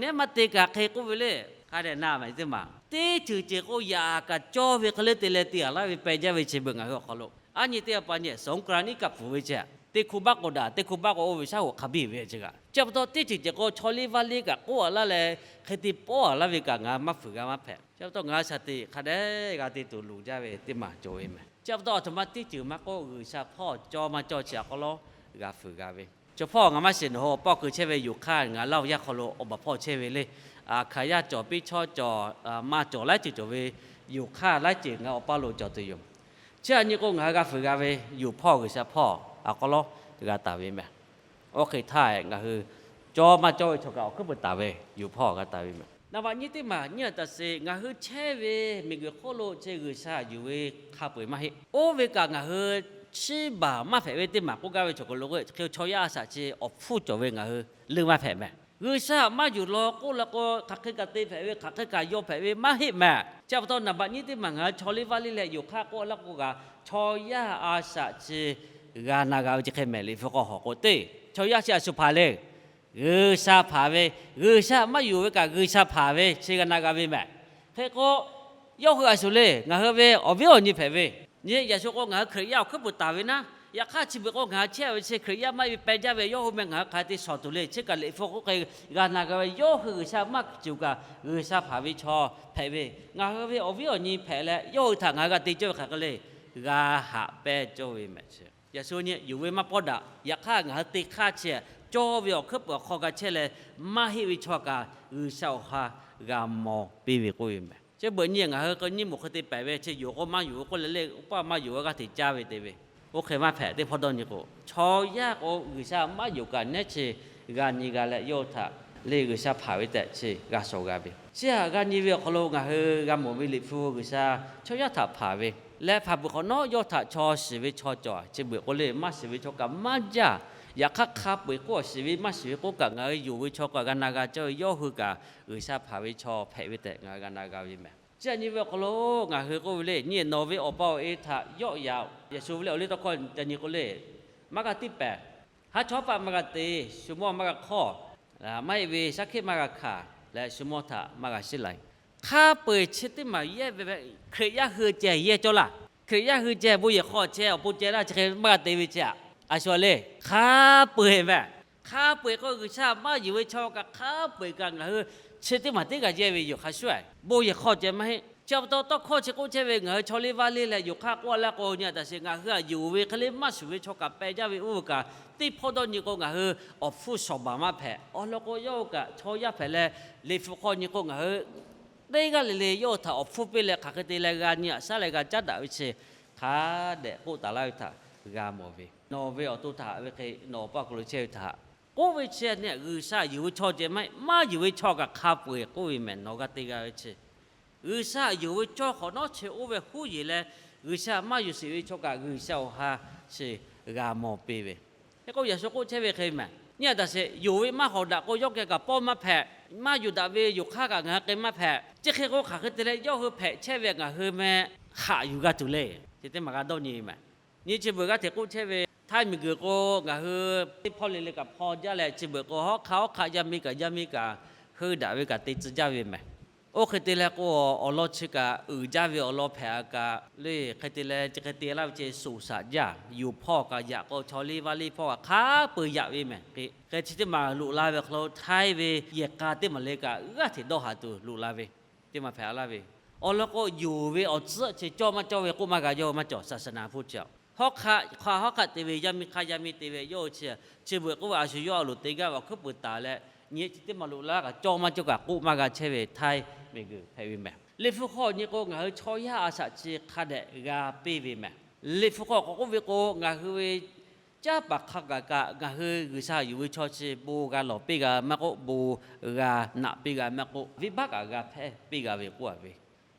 nehˉ maˇ te kaꞈ hk'e k'oˆ ve le. Hk'a dehꞈ na ve teˇ maˬ teˇ ceuˬ ceuˬ k'o yaꞈ kaꞈ cawˇ ve hk'e le te leh te a laˇ ve peh jaˇ ve chi beuꞈ ngaˬ hui awˬ hk'aw lo. Aˉ nyi teˇ ha pa nyi สงกรานต์ iˉ kaˆ pfuhˍ ve chi aꞈ, teˇ hk'u baˆ k'o daꞈ, teˇ hk'u baˆ k'o oˇ ve shaˉ hoꞈ hk'a biˇ ve chi kaꞈ. Chi pa taw teˇ ceuˬ ceuˬ k'o chaw liˇ vaˇ liˇ kaꞈ k'oˆ a laˇ leh hk'e te pawˆ a laˇ ve kaꞈ ngaˬ maˇ fuiˍ g'a maˇ hpehꞈ. Chi pa taw ngaˬ hui shaˍ tiꞈ hk'a dehꞈ g'a te tuˬ luˬ jaˇ ve teˇ maˬ cawˬ ve mehˍ. Chi pa taw aˬ htoꞈ ma teˇ ceuˬ maˇ k'oˆ G'uiˬsha hpawˇ cawˇ maˇ cawˇ chi aꞈ k'aw lawˉ g'a fuiˍ g'a ve. Chaw hpawˇ ngaˬ maˇ shiˍ nawˬ hui awˬ paw keu chehˇ ve yoˬ hk'aˇ, ngaˬ laˇ awˬ yaˇ hk'aw lo awˬ baˬ hpawˇ chehˇ ve le. Hk'aˬ yaˇ cawˬ piˇ chaw cawˬ, maˇ cawˬ laiˉ ceuˬ cawˬ ve yoˬ hk'aˇ laiˉ ceuˬ ngaˬ hui awˬ paˇ lo cawˬ tuˬ yoˬ. Chi aꞈ nyi k'o ngaˬ hui g'a fuiˍ g'a ve yoˬ hpawˇ G'uiˬsha hpawˇ aꞈ k'aw lawˉ g'a taˍ ve mehˍ. Oˇ hk'e htaˇ ngaˬ hui cawˇ maˇ cawˇ ve chaw kaꞈ awˬ hkuiˉ peuˬ taˍ ve yoˬ hpawˇ g'a taˍ ve mehˍ. Naˍ baꞈ nyi teˇ maˬ nyi aꞈ taꞈ sheˍ, ngaˬ hui chehˇ ve miˬguiˬ hk'oˆ lo chi G'uiˬsha yuˬ ve hk'a peu-eˬ maˇ heˆ. Oˇ ve kaꞈ ngaˬ hui chiˇ baˬ maˇ hpehꞈ ve teˇ maˬ k'oˆ gaˇ ve chaw hk'aw lo k'o, chaw yaˇ a shaꞈ chi awˬ hpfuhˇ cawˬ ve ngaˬ hui leuˇ maˇ hpehꞈ mehˍ. G'uiˬsha maˇ yuˬ law k'oˆ la k'o hk'aˬ hk'e kaꞈ te hpehꞈ ve, hk'aˬ hk'e kaꞈ yaw hpehꞈ ve maˇ heˆ mehˍ. Chi pa taw naˍ baꞈ nyi teˇ maˬ ngaˬ hui chaw liˇ vaˇ liˇ leh yoˬ hk'aˇ k'oˆ laˇ k'o kaꞈ, chaw yaˇ a shaꞈ chi g'a na g'a ve chi hk'e mehˍ. Liꞈ hpu k'aw hawˬ k'o teˇ chaw yaˇ chi a shu hpanˍ le. G'uiˬsha hpanˍ ve, G'uiˬsha maˇ yuˬ ve kaꞈ G'uiˬsha hpanˍ ve chi g'a na g'a ve mehˍ. Hk'e k'o, yawˇ hui a shu le ngaˬ hui ve awˬ viˉ awˬ nyi hpehꞈ ve, nyi yaꞈ shu k'o ngaˬ hui Hkriꞈ yaˇ awˬ hkuiˉ puiˍ taˍ ve naˉ. Yaꞈ hk'aˇ chi beuꞈ k'o ngaˬ hui chehˇ ve chi Hkriꞈ yaˇ maˇ heˆ ve peh jaˇ ve yawˇ hui meh ngaˬ hui hk'aˬ hk'e te shawˍ tuˬ le. Chi kaꞈ Liꞈ hpu k'oˆ hk'e g'a na g'a ve, yawˇ hui G'uiˬsha maˇ cuˬ kaꞈ G'uiˬsha hpanˍ ve chaw hpehꞈ ve, ngaˬ hui ve awˬ viˉ awˬ nyi hpehꞈ leh yawˇ hui htaꞈ ngaˬ hui g'a te cawˇ ve hk'aˬ hk'e le g'a haꞈ pehnˇ cawˇ ve mehˍ. Chi yaꞈ shu nyi yuˬ ve maˇ pawˆ daꞈ. Yaꞈ hk'aˇ ngaˬ hui te hk'aˇ chi cawˇ ve awˬ hkuiˉ puiˍ awˬ hk'aw g'a chehˇ leh, maˇ heˆ ve chaw kaꞈ G'uiˬsha awˬ ha g'a maw piˇ ve k'oˆ ve mehˍ. Chi beuꞈ nyi ngaˬ hui k'o nyiˇ moˍ hk'e te pehˍ ve chi yoˬ k'o maˇ yuˬ ve k'oˆ leh le, oˇ paˇ maˇ yuˬ ve g'aˇ hteꞈ caˇ ve te ve. Oˇ hk'e maˇ hpehꞈ teˇ hpawˇ dawˇ nyi k'o, chaw yaˇ k'o G'uiˬsha maˇ yonˍ kaꞈ nehˉ chi g'a nyi g'a leh yawˇ hui htaꞈ le G'uiˬsha hpanˍ ve tehꞈ chi g'a shawˍ g'a ve. Chi htaꞈ g'a nyi ve awˬ hk'aw lo ngaˬ hui g'a mawˬ ve Liꞈ hpu G'uiˬsha chaw yaˇ htaꞈ hpanˍ ve leh hpanˍ peuˬ hk'awꞈ nawˉ yawˇ htaꞈ chaw shiˍ ve chaw cawˬ. Chi beuꞈ k'o le maˇ shiˍ ve chaw kaꞈ maˇ jaˇ. Yaꞈ hk'aˇ hk'a peu-eˬ k'oˆ shiˍ ve maˇ shiˍ ve k'oˆ kaꞈ ngaˬ hui yonˍ ve chaw kaꞈ g'a na g'a cawˇ ve, yawˇ hui kaꞈ G'uiˬsha hpanˍ ve chaw hpehꞈ ve tehꞈ ngaˬ hui g'a na g'a ve mehˍ. Chi htaꞈ nyi ve awˬ hk'aw lo ngaˬ hui k'oˆ ve le, nyi nawˬ ve awˬ pa awˬ e htaꞈ yawˆ yan-oˬ. Yaꞈ shu ve le awˬ liˇ tawˇ hkawˇ ca nyi k'o le, maˇ g'a tiˇ pehˍ, haˉ chawˇ paˆ maˇ g'a te, shu mawˇ maˇ g'a hk'awˇ, maˇ heˆ ve shaˉ hkiˆ maˇ g'a hkanˍ leh shu mawˇ htaꞈ maˇ g'a shiˉ lai. Hk'a peu-eˬ chi teˇ maˬ yehˇ ve Hkriꞈ yaˇ hui ceh yehˇ cawˇ laˇ. Hkriꞈ yaˇ hui ceh bon yehˬ hk'aw ceh awˬ pon ceh laˇ chi hk'e maˇ g'a te ve chi aꞈ. A shu le, hk'a peu-eˬ mehˍ. Hk'a peu-eˬ k'o G'uiˬsha maˇ yonˍ ve chaw kaꞈ hk'a peu-eˬ kaꞈ ngaˬ hui chi teˇ maˬ teˇ g'aˇ yehˇ ve yoˬ hk'a shuˍ. Bon yehˬ hk'aw ceh maˇ heˆ. Chi pa taw tawˇ hkawˇ chi k'oˆ chehˇ ve ngaˬ hui chaw liˇ vaˇ liˇ leh yoˬ hk'aˇ k'oˆ a laˇ k'o nyi a taꞈ sheˍ, ngaˬ hui aꞈ yonˍ ve hk'e le maˇ shuˍ ve chaw kaꞈ peh jaˇ ve oˇ ve kaꞈ, teˇ hpawˇ dawˇ nyi k'o ngaˬ hui awˬ hpfuhˇ shawˍ baˬ maˇ hpehꞈ. Awˬ lawn k'o yawˇ hui kaꞈ chaw yaˇ hpehꞈ leh, Liꞈ hpu hk'aw nyi k'o ngaˬ hui teˇ g'aˇ le le yawˇ hui htaꞈ awˬ hpfuhˇ piˇ leh hk'aˬ hk'e te leh g'a nyi aꞈ shaˉ leh g'a caˉ daꞈ ve chi hk'a dehꞈ k'oˆ taˍ laˇ ve htaꞈ g'a mawˬ ve. Nawˬ ve awˬ to htaꞈ ve hk'e nawˬ awˬ paˇ hk'aw lo chehˇ ve htaꞈ k'oˆ ve chi, G'uiˬsha yonˍ ve chaw ceh maˇ heˆ, maˇ yonˍ ve chaw kaꞈ hk'a peu-eˬ k'oˆ ve mehˍ. Nawˬ g'a te g'a ve chi G'uiˬsha yonˍ ve chaw hk'awꞈ nawˉ chi oˇ ve huˉ yeˬ leh, G'uiˬsha maˇ yonˍ sheˍ ve chaw kaꞈ G'uiˬsha awˬ ha chi g'a mawˬ piˇ ve. Hk'e k'o yaꞈ shu k'oˆ chehˇ ve hk'e mehˍ. Nyi a taꞈ sheˍ, yonˍ ve maˇ hawˍ daꞈ k'o yawˇ geh kaꞈ pawˆ maˇ hpehꞈ. Maˇ yonˍ daꞈ ve yoˬ hk'aˇ kaꞈ ngaˬ hui k'ai maˇ hpehꞈ. Chi hk'e k'o hk'aˬ hk'e te leh yawˇ hui hpehꞈ chehˇ ve ngaˬ hui meh haꞈ yuˬ g'a tuˬ le. Chi teˇ maˬ g'a dawˇ nyi mehˍ. Nyi chi beuꞈ g'aˇ hteꞈ k'oˆ chehˇ ve Htaiˇ miˬguiˬ k'o, ngaˬ hui teˇ hpawˇ le le kaꞈ hpaw jaˇ leh, chi beuꞈ k'o hawˉ hk'aˆ hawˉ hk'aˆ yaˇ miˇ kaꞈ yaˇ miˇ kaꞈ heuˆ daꞈ ve kaꞈ te tcuh jaˇ ve mehˍ. Oˇ hk'e te leh k'o, awˬ lawn chi kaꞈ uiˍ jaˇ ve awˬ lawn hpehꞈ a kaꞈ le, hk'e te leh chi hk'e te laˇ ve chi suˍ shaꞈ jaˇ, yuˬ hpawˇ kaꞈ yaꞈ k'o chaw liˇ vaˇ liˇ hpawˇ kaꞈ hk'a peu-eˬ yaꞈ ve mehˍ. Hk'e chi teˇ maˬ loꞈ la ve awˬ hk'aw lo Htaiˇ ve yehˬ k'a teˇ maˬ le kaꞈ g'aˇ hteꞈ dawˇ haˍ tuˬ loꞈ la ve teˇ maˬ hpehꞈ laˇ ve. Awˬ lawn k'o, yonˍ ve awˬ tcuhˉ chi cawˇ maˇ cawˇ ve k'oˆ maˇ g'a yaw maˇ cawˬ. Saˍsaˍnaˍ hpu chi hawˉ hk'aˆ hk'a hawˉ hk'aˆ te ve yaˇ miˇ hk'aˇ yaˇ miˇ te ve yawˇ hui chi, chi beuꞈ k'oˆ ve a shu yawˇ a loˍ te gaˇ ve awˬ hkuiˉ puiˍ taˍ leh, nyi chi teˇ maˬ loꞈ la kaꞈ cawˇ maˇ cawˇ kaꞈ k'oˆ maˇ g'a chehˇ ve Htaiˇ miˬguiˬ hpehꞈ ve mehˍ. Liꞈ hpu hk'aw nyi k'o, ngaˬ hui chaw yaˇ a shaꞈ chi hk'a dehꞈ g'a piˇ ve mehˍ. Liꞈ hpu hk'aw k'awꞈ k'oˆ ve k'o, ngaˬ hui ve caˉ paˍ hk'a gaˬ kaꞈ ngaˬ hui G'uiˬsha yuˬ ve chaw chi bon g'a lawˬ piˇ g'a maˇ k'oˆ, bon g'a naꞈ piˇ g'a maˇ k'oˆ, venˇbaˆ kaꞈ g'a hpehˇ piˇ g'a ve k'oˆ a ve.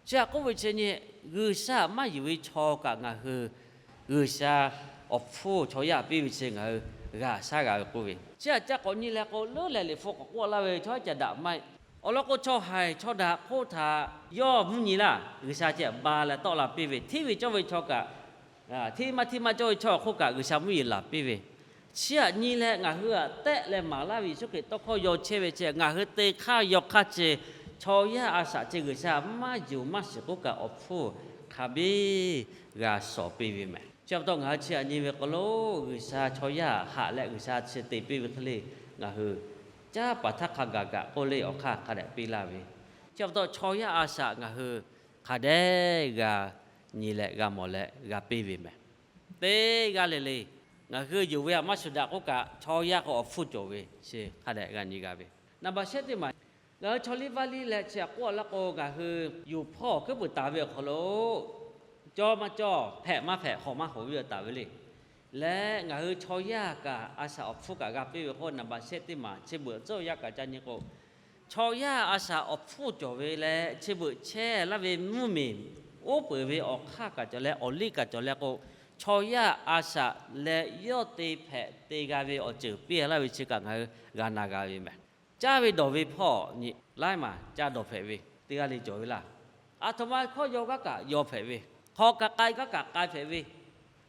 Chi htaꞈ k'oˆ ve chi nyi, G'uiˬsha maˇ yuˬ ve chaw kaꞈ ngaˬ hui G'uiˬsha awˬ hpfuhˇ chaw yaˇ piˇ ve chi ngaˬ hui g'a shaˉ g'a ve k'oˆ ve. Chi htaꞈ ca k'awꞈ nyi leh k'o, leuˉ leh Liꞈ hpu k'awꞈ k'oˆ laˇ ve chaw yaˇ ca daꞈ maˇ heˆ. Awˬ lawn k'o, chaw haiˬ chaw daꞈ hk'oˆ htaꞈ yawˇ mvuhˇ nyi laˇ. G'uiˬsha chi ba leh tawˆ la piˇ ve, hteˇ ve cawˇ ve chaw kaꞈ, hteˇ maˇ hteˇ maˇ cawˇ ve chaw hk'oˆ kaꞈ G'uiˬsha mvuhˇ yeˬ laˬ piˇ ve. Chi htaꞈ nyi leh ngaˬ hui htaꞈ tehˆ leh maˍ laˇ ve Yeˍsuˆ Hkriꞈ tawˇ hkawˇ yaw chehˇ ve chi ngaˬ hui te hk'aˇ yaw hk'aˇ chi, chaw yaˇ a shaꞈ chi G'uiˬsha maˇ yonˍ maˇ shiˍ k'oˆ kaꞈ awˬ hpfuhˇ hk'a biˇ g'a shawˍ piˇ ve mehˍ. Chi pa taw ngaˬ hui chi htaꞈ nyi ve k'o lo, G'uiˬsha chaw yaˇ haꞈ leh G'uiˬsha chi te piˇ ve hk'e le, ngaˬ hui caˉ paˍ htaˇ hk'a gaˬ kaꞈ k'oˆ le awˬ hk'aˇ hk'a dehꞈ piˇ laˇ ve. Chi pa taw chaw yaˇ a shaꞈ ngaˬ hui hk'a dehꞈ g'a nyi leh g'a mawˬ leh g'a piˇ ve mehˍ. Teˇ g'aˇ le le, ngaˬ hui yonˍ ve htaꞈ maˇ shuˍ daꞈ k'oˆ kaꞈ, chaw yaˇ k'o awˬ hpfuhˇ cawˬ ve chi hk'a dehꞈ g'a nyi g'a ve. Naˍ baˍ shehˆ teˇ maˬ, ngaˬ hui chaw liˇ vaˇ liˇ leh chi htaꞈ k'oˆ laˇ k'o, ngaˬ hui yuˬ hpawˇ awˬ hkuiˉ puiˍ taˍ ve awˬ hk'aw lo cawˇ maˇ cawˇ, hpehꞈ maˇ hpehꞈ, hk'awꞈ maˇ hk'awꞈ ve taˍ ve le. Leh ngaˬ hui chaw yaˇ kaꞈ a shaꞈ awˬ hpfuhˇ kaꞈ g'a piˇ ve k'o, naˍ baˍ shehˆ teˇ maˬ chi beuꞈ tcuhˉ yaˇ kaꞈ ca nyi k'o, chaw yaˇ a shaꞈ awˬ hpfuhˇ cawˬ ve leh chi beuꞈ chehˇ laˇ ve mvuhˇ miˬ uˉ peunˍ ve awˬ hk'aˇ kaꞈ cawˬ leh awˬ liˇ kaꞈ cawˬ leh k'o, chaw yaˇ a shaꞈ leh yawˇ te hpehꞈ te g'a ve awˬ ceuˬ piˇ laˇ ve chi kaꞈ ngaˬ hui g'a na g'a ve mehˍ. Caˇ ve dawˬ ve hpawˇ nyi laiˉ maˬ caˇ dawˬ hpehꞈ ve teˇ g'aˇ le cawˬ ve laˇ. A htoꞈ ma hkawˇ yaw gaˇ kaꞈ yaw hpehꞈ ve, hk'aw kaꞈ k'ai gaˇ kaꞈ k'ai hpehꞈ ve,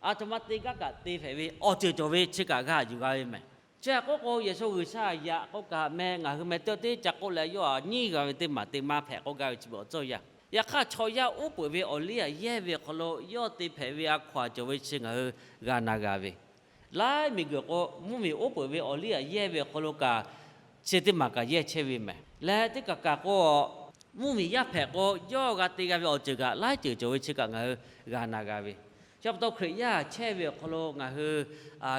a htoꞈ ma te gaˇ kaꞈ te hpehꞈ ve awˬ ceuˬ cawˬ ve chi kaꞈ g'a yuˬ g'a ve mehˍ. Chi htaꞈ k'oˆ k'o, Yeˍsuˆ G'uiˬsha yaꞈ k'oˆ kaꞈ meh ngaˬ hui meh teˇ teˇ ca k'oˆ leh yawˇ htaꞈ nyiˉ g'a ve teˇ maˬ te maˇ hpehꞈ k'oˆ gaˇ ve chi beuꞈ awˬ tcuhˉ yaˇ. Yaꞈ hk'aˇ chaw yaˇ uˉ peunˍ ve awˬ liˇ htaꞈ yehˇ ve awˬ hk'aw lo yawˇ te hpehꞈ ve a hkaw-anˬ cawˬ ve chi ngaˬ hui g'a na g'a ve. Laiˉ miˬguiˬ k'o, mvuhˇmiˬ uˉ peunˍ ve awˬ liˇ htaꞈ yehˇ ve awˬ hk'aw lo kaꞈ, chi teˇ maˬ kaꞈ yehˇ chehˇ ve mehˍ. Leh teˇ kaˬ kaˬ k'o, mvuhˇmiˬ yaˇ hpehꞈ k'o yawˇ g'a te g'a ve awˬ ceuˬ kaꞈ laiˉ ceuˬ cawˬ ve chi kaꞈ ngaˬ hui g'a na g'a ve. Chi pa taw Hkriꞈ yaˇ chehˇ ve awˬ hk'aw lo ngaˬ hui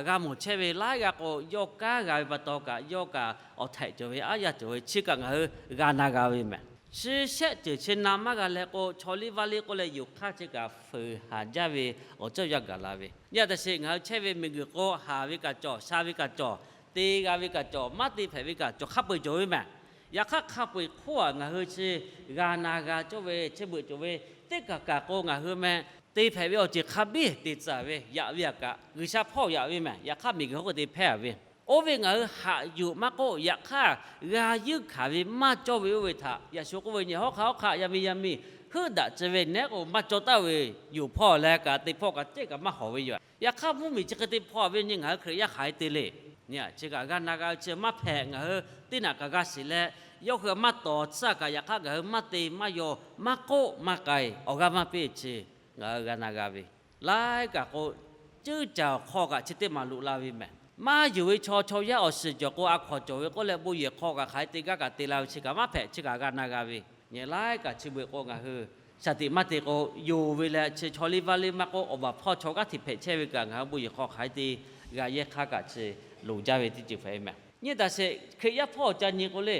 g'a mawˬ chehˇ ve laiˉ g'aˇ k'o, yawˇ kanˉ g'a ve pa taw kaꞈ yawˇ kaꞈ awˬ htehꞈ cawˬ ve aˉ yaˇ cawˬ ve chi kaꞈ ngaˬ hui g'a na g'a ve mehˍ. Chi shehˆ ceuˬ chi na maˇ g'a leh k'o, chaw liˇ vaˇ liˇ k'oˆ leh yonˍ hk'aˇ chi kaꞈ fuiˍ haˍ jaˇ ve awˬ ceuˬ yaˇ gaˬ la ve. Nyi a taꞈ sheˍ ngaˬ hui chehˇ ve miˬguiˬ k'o, haˍ ve kaꞈ cawˬ, sha ve kaꞈ cawˬ, te g'a ve kaꞈ cawˬ, maˇ te hpehꞈ ve kaꞈ cawˬ, hk'a peu-eˬ cawˬ ve mehˍ. Yaꞈ hk'aˇ hk'a peu-eˬ hk'oˆ aꞈ ngaˬ hui chi g'a na g'a cawˇ ve chi beuꞈ cawˬ ve, teˇ kaˬ kaˬ k'o ngaˬ hui meh te hpehꞈ ve awˬ ceuˬ hk'a biˇ te tcuh ve yaꞈ ve aꞈ kaꞈ G'uiˬsha hpawˇ yaꞈ ve mehˍ. Yaꞈ hk'aˇ miˬguiˬ hk'oˆ te hpehˇ ve, oˇ ve ngaˬ hui haꞈ yuˬ maˇ k'oˆ, yaꞈ hk'aˇ g'a yuˇ hkanˍ ve maˇ cawˇ ve oˇ ve htaꞈ yaꞈ shu k'oˆ ve nyi, hawˉ hk'aˆ hawˉ hk'aˆ yaˇ miˇ yaˇ miˇ heuˆ daꞈ tcuh ve nehˉ k'o maˇ cawˇ taˍ ve, yonˍ hpawˇ leh kaꞈ te hpawˇ kaꞈ cehˇ kaꞈ maˇ hawˍ ve yoˬ. Yaꞈ hk'aˇ mvuhˇmiˬ chi hk'e te hpawˇ ve nyi ngaˬ hui Hkriꞈ yaˇ hk'aˬ hk'e te le. Nyi a chi kaꞈ g'a na g'a ve chi maˇ hpehꞈ, ngaˬ hui teˇ naꞈ kaꞈ g'a shiˍ leh, yawˇ hui maˇ tawˍ tcuhˇ kaꞈ yaꞈ hk'aˇ ngaˬ hui maˇ te maˇ yaw maˇ k'oˆ maˇ k'ai awˬ g'aˇ maˇ piˇ chi ngaˬ hui g'a na g'a ve. Laiˉ kaꞈ k'o, ceuˇ caˬ awˬ hk'aw kaꞈ chi teˇ maˬ loꞈ la ve mehˍ. Maˇ yonˍ ve chaw chaw yaˇ awˬ shiˍ cawˬ k'o a hkaw-anˬ cawˬ ve k'oˆ leh bon yehˬ hk'aw kaꞈ hk'aˬ hk'e te gaˇ kaꞈ te la ve chi kaꞈ maˇ hpehꞈ chi kaꞈ g'a na g'a ve. Nyi laiˉ kaꞈ chi beuꞈ k'o ngaˬ hui shaˍ tiꞈ maˇ te k'o, yonˍ ve leh chi chaw liˇ vaˇ liˇ maˇ k'oˆ, awˬ baˬ hpawˇ chaw g'aˇ hteꞈ hpehꞈ chehˇ ve kaꞈ ngaˬ hui bon yehˬ hk'aw hk'aˬ hk'e te g'a yehˇ hk'aˇ kaꞈ chi loˍ jaˇ ve teˇ ceuˬ hpehꞈ ve mehˍ. Nyi taꞈ sheˍ Hkriꞈ yaˇ hpawˇ ca nyi k'o le,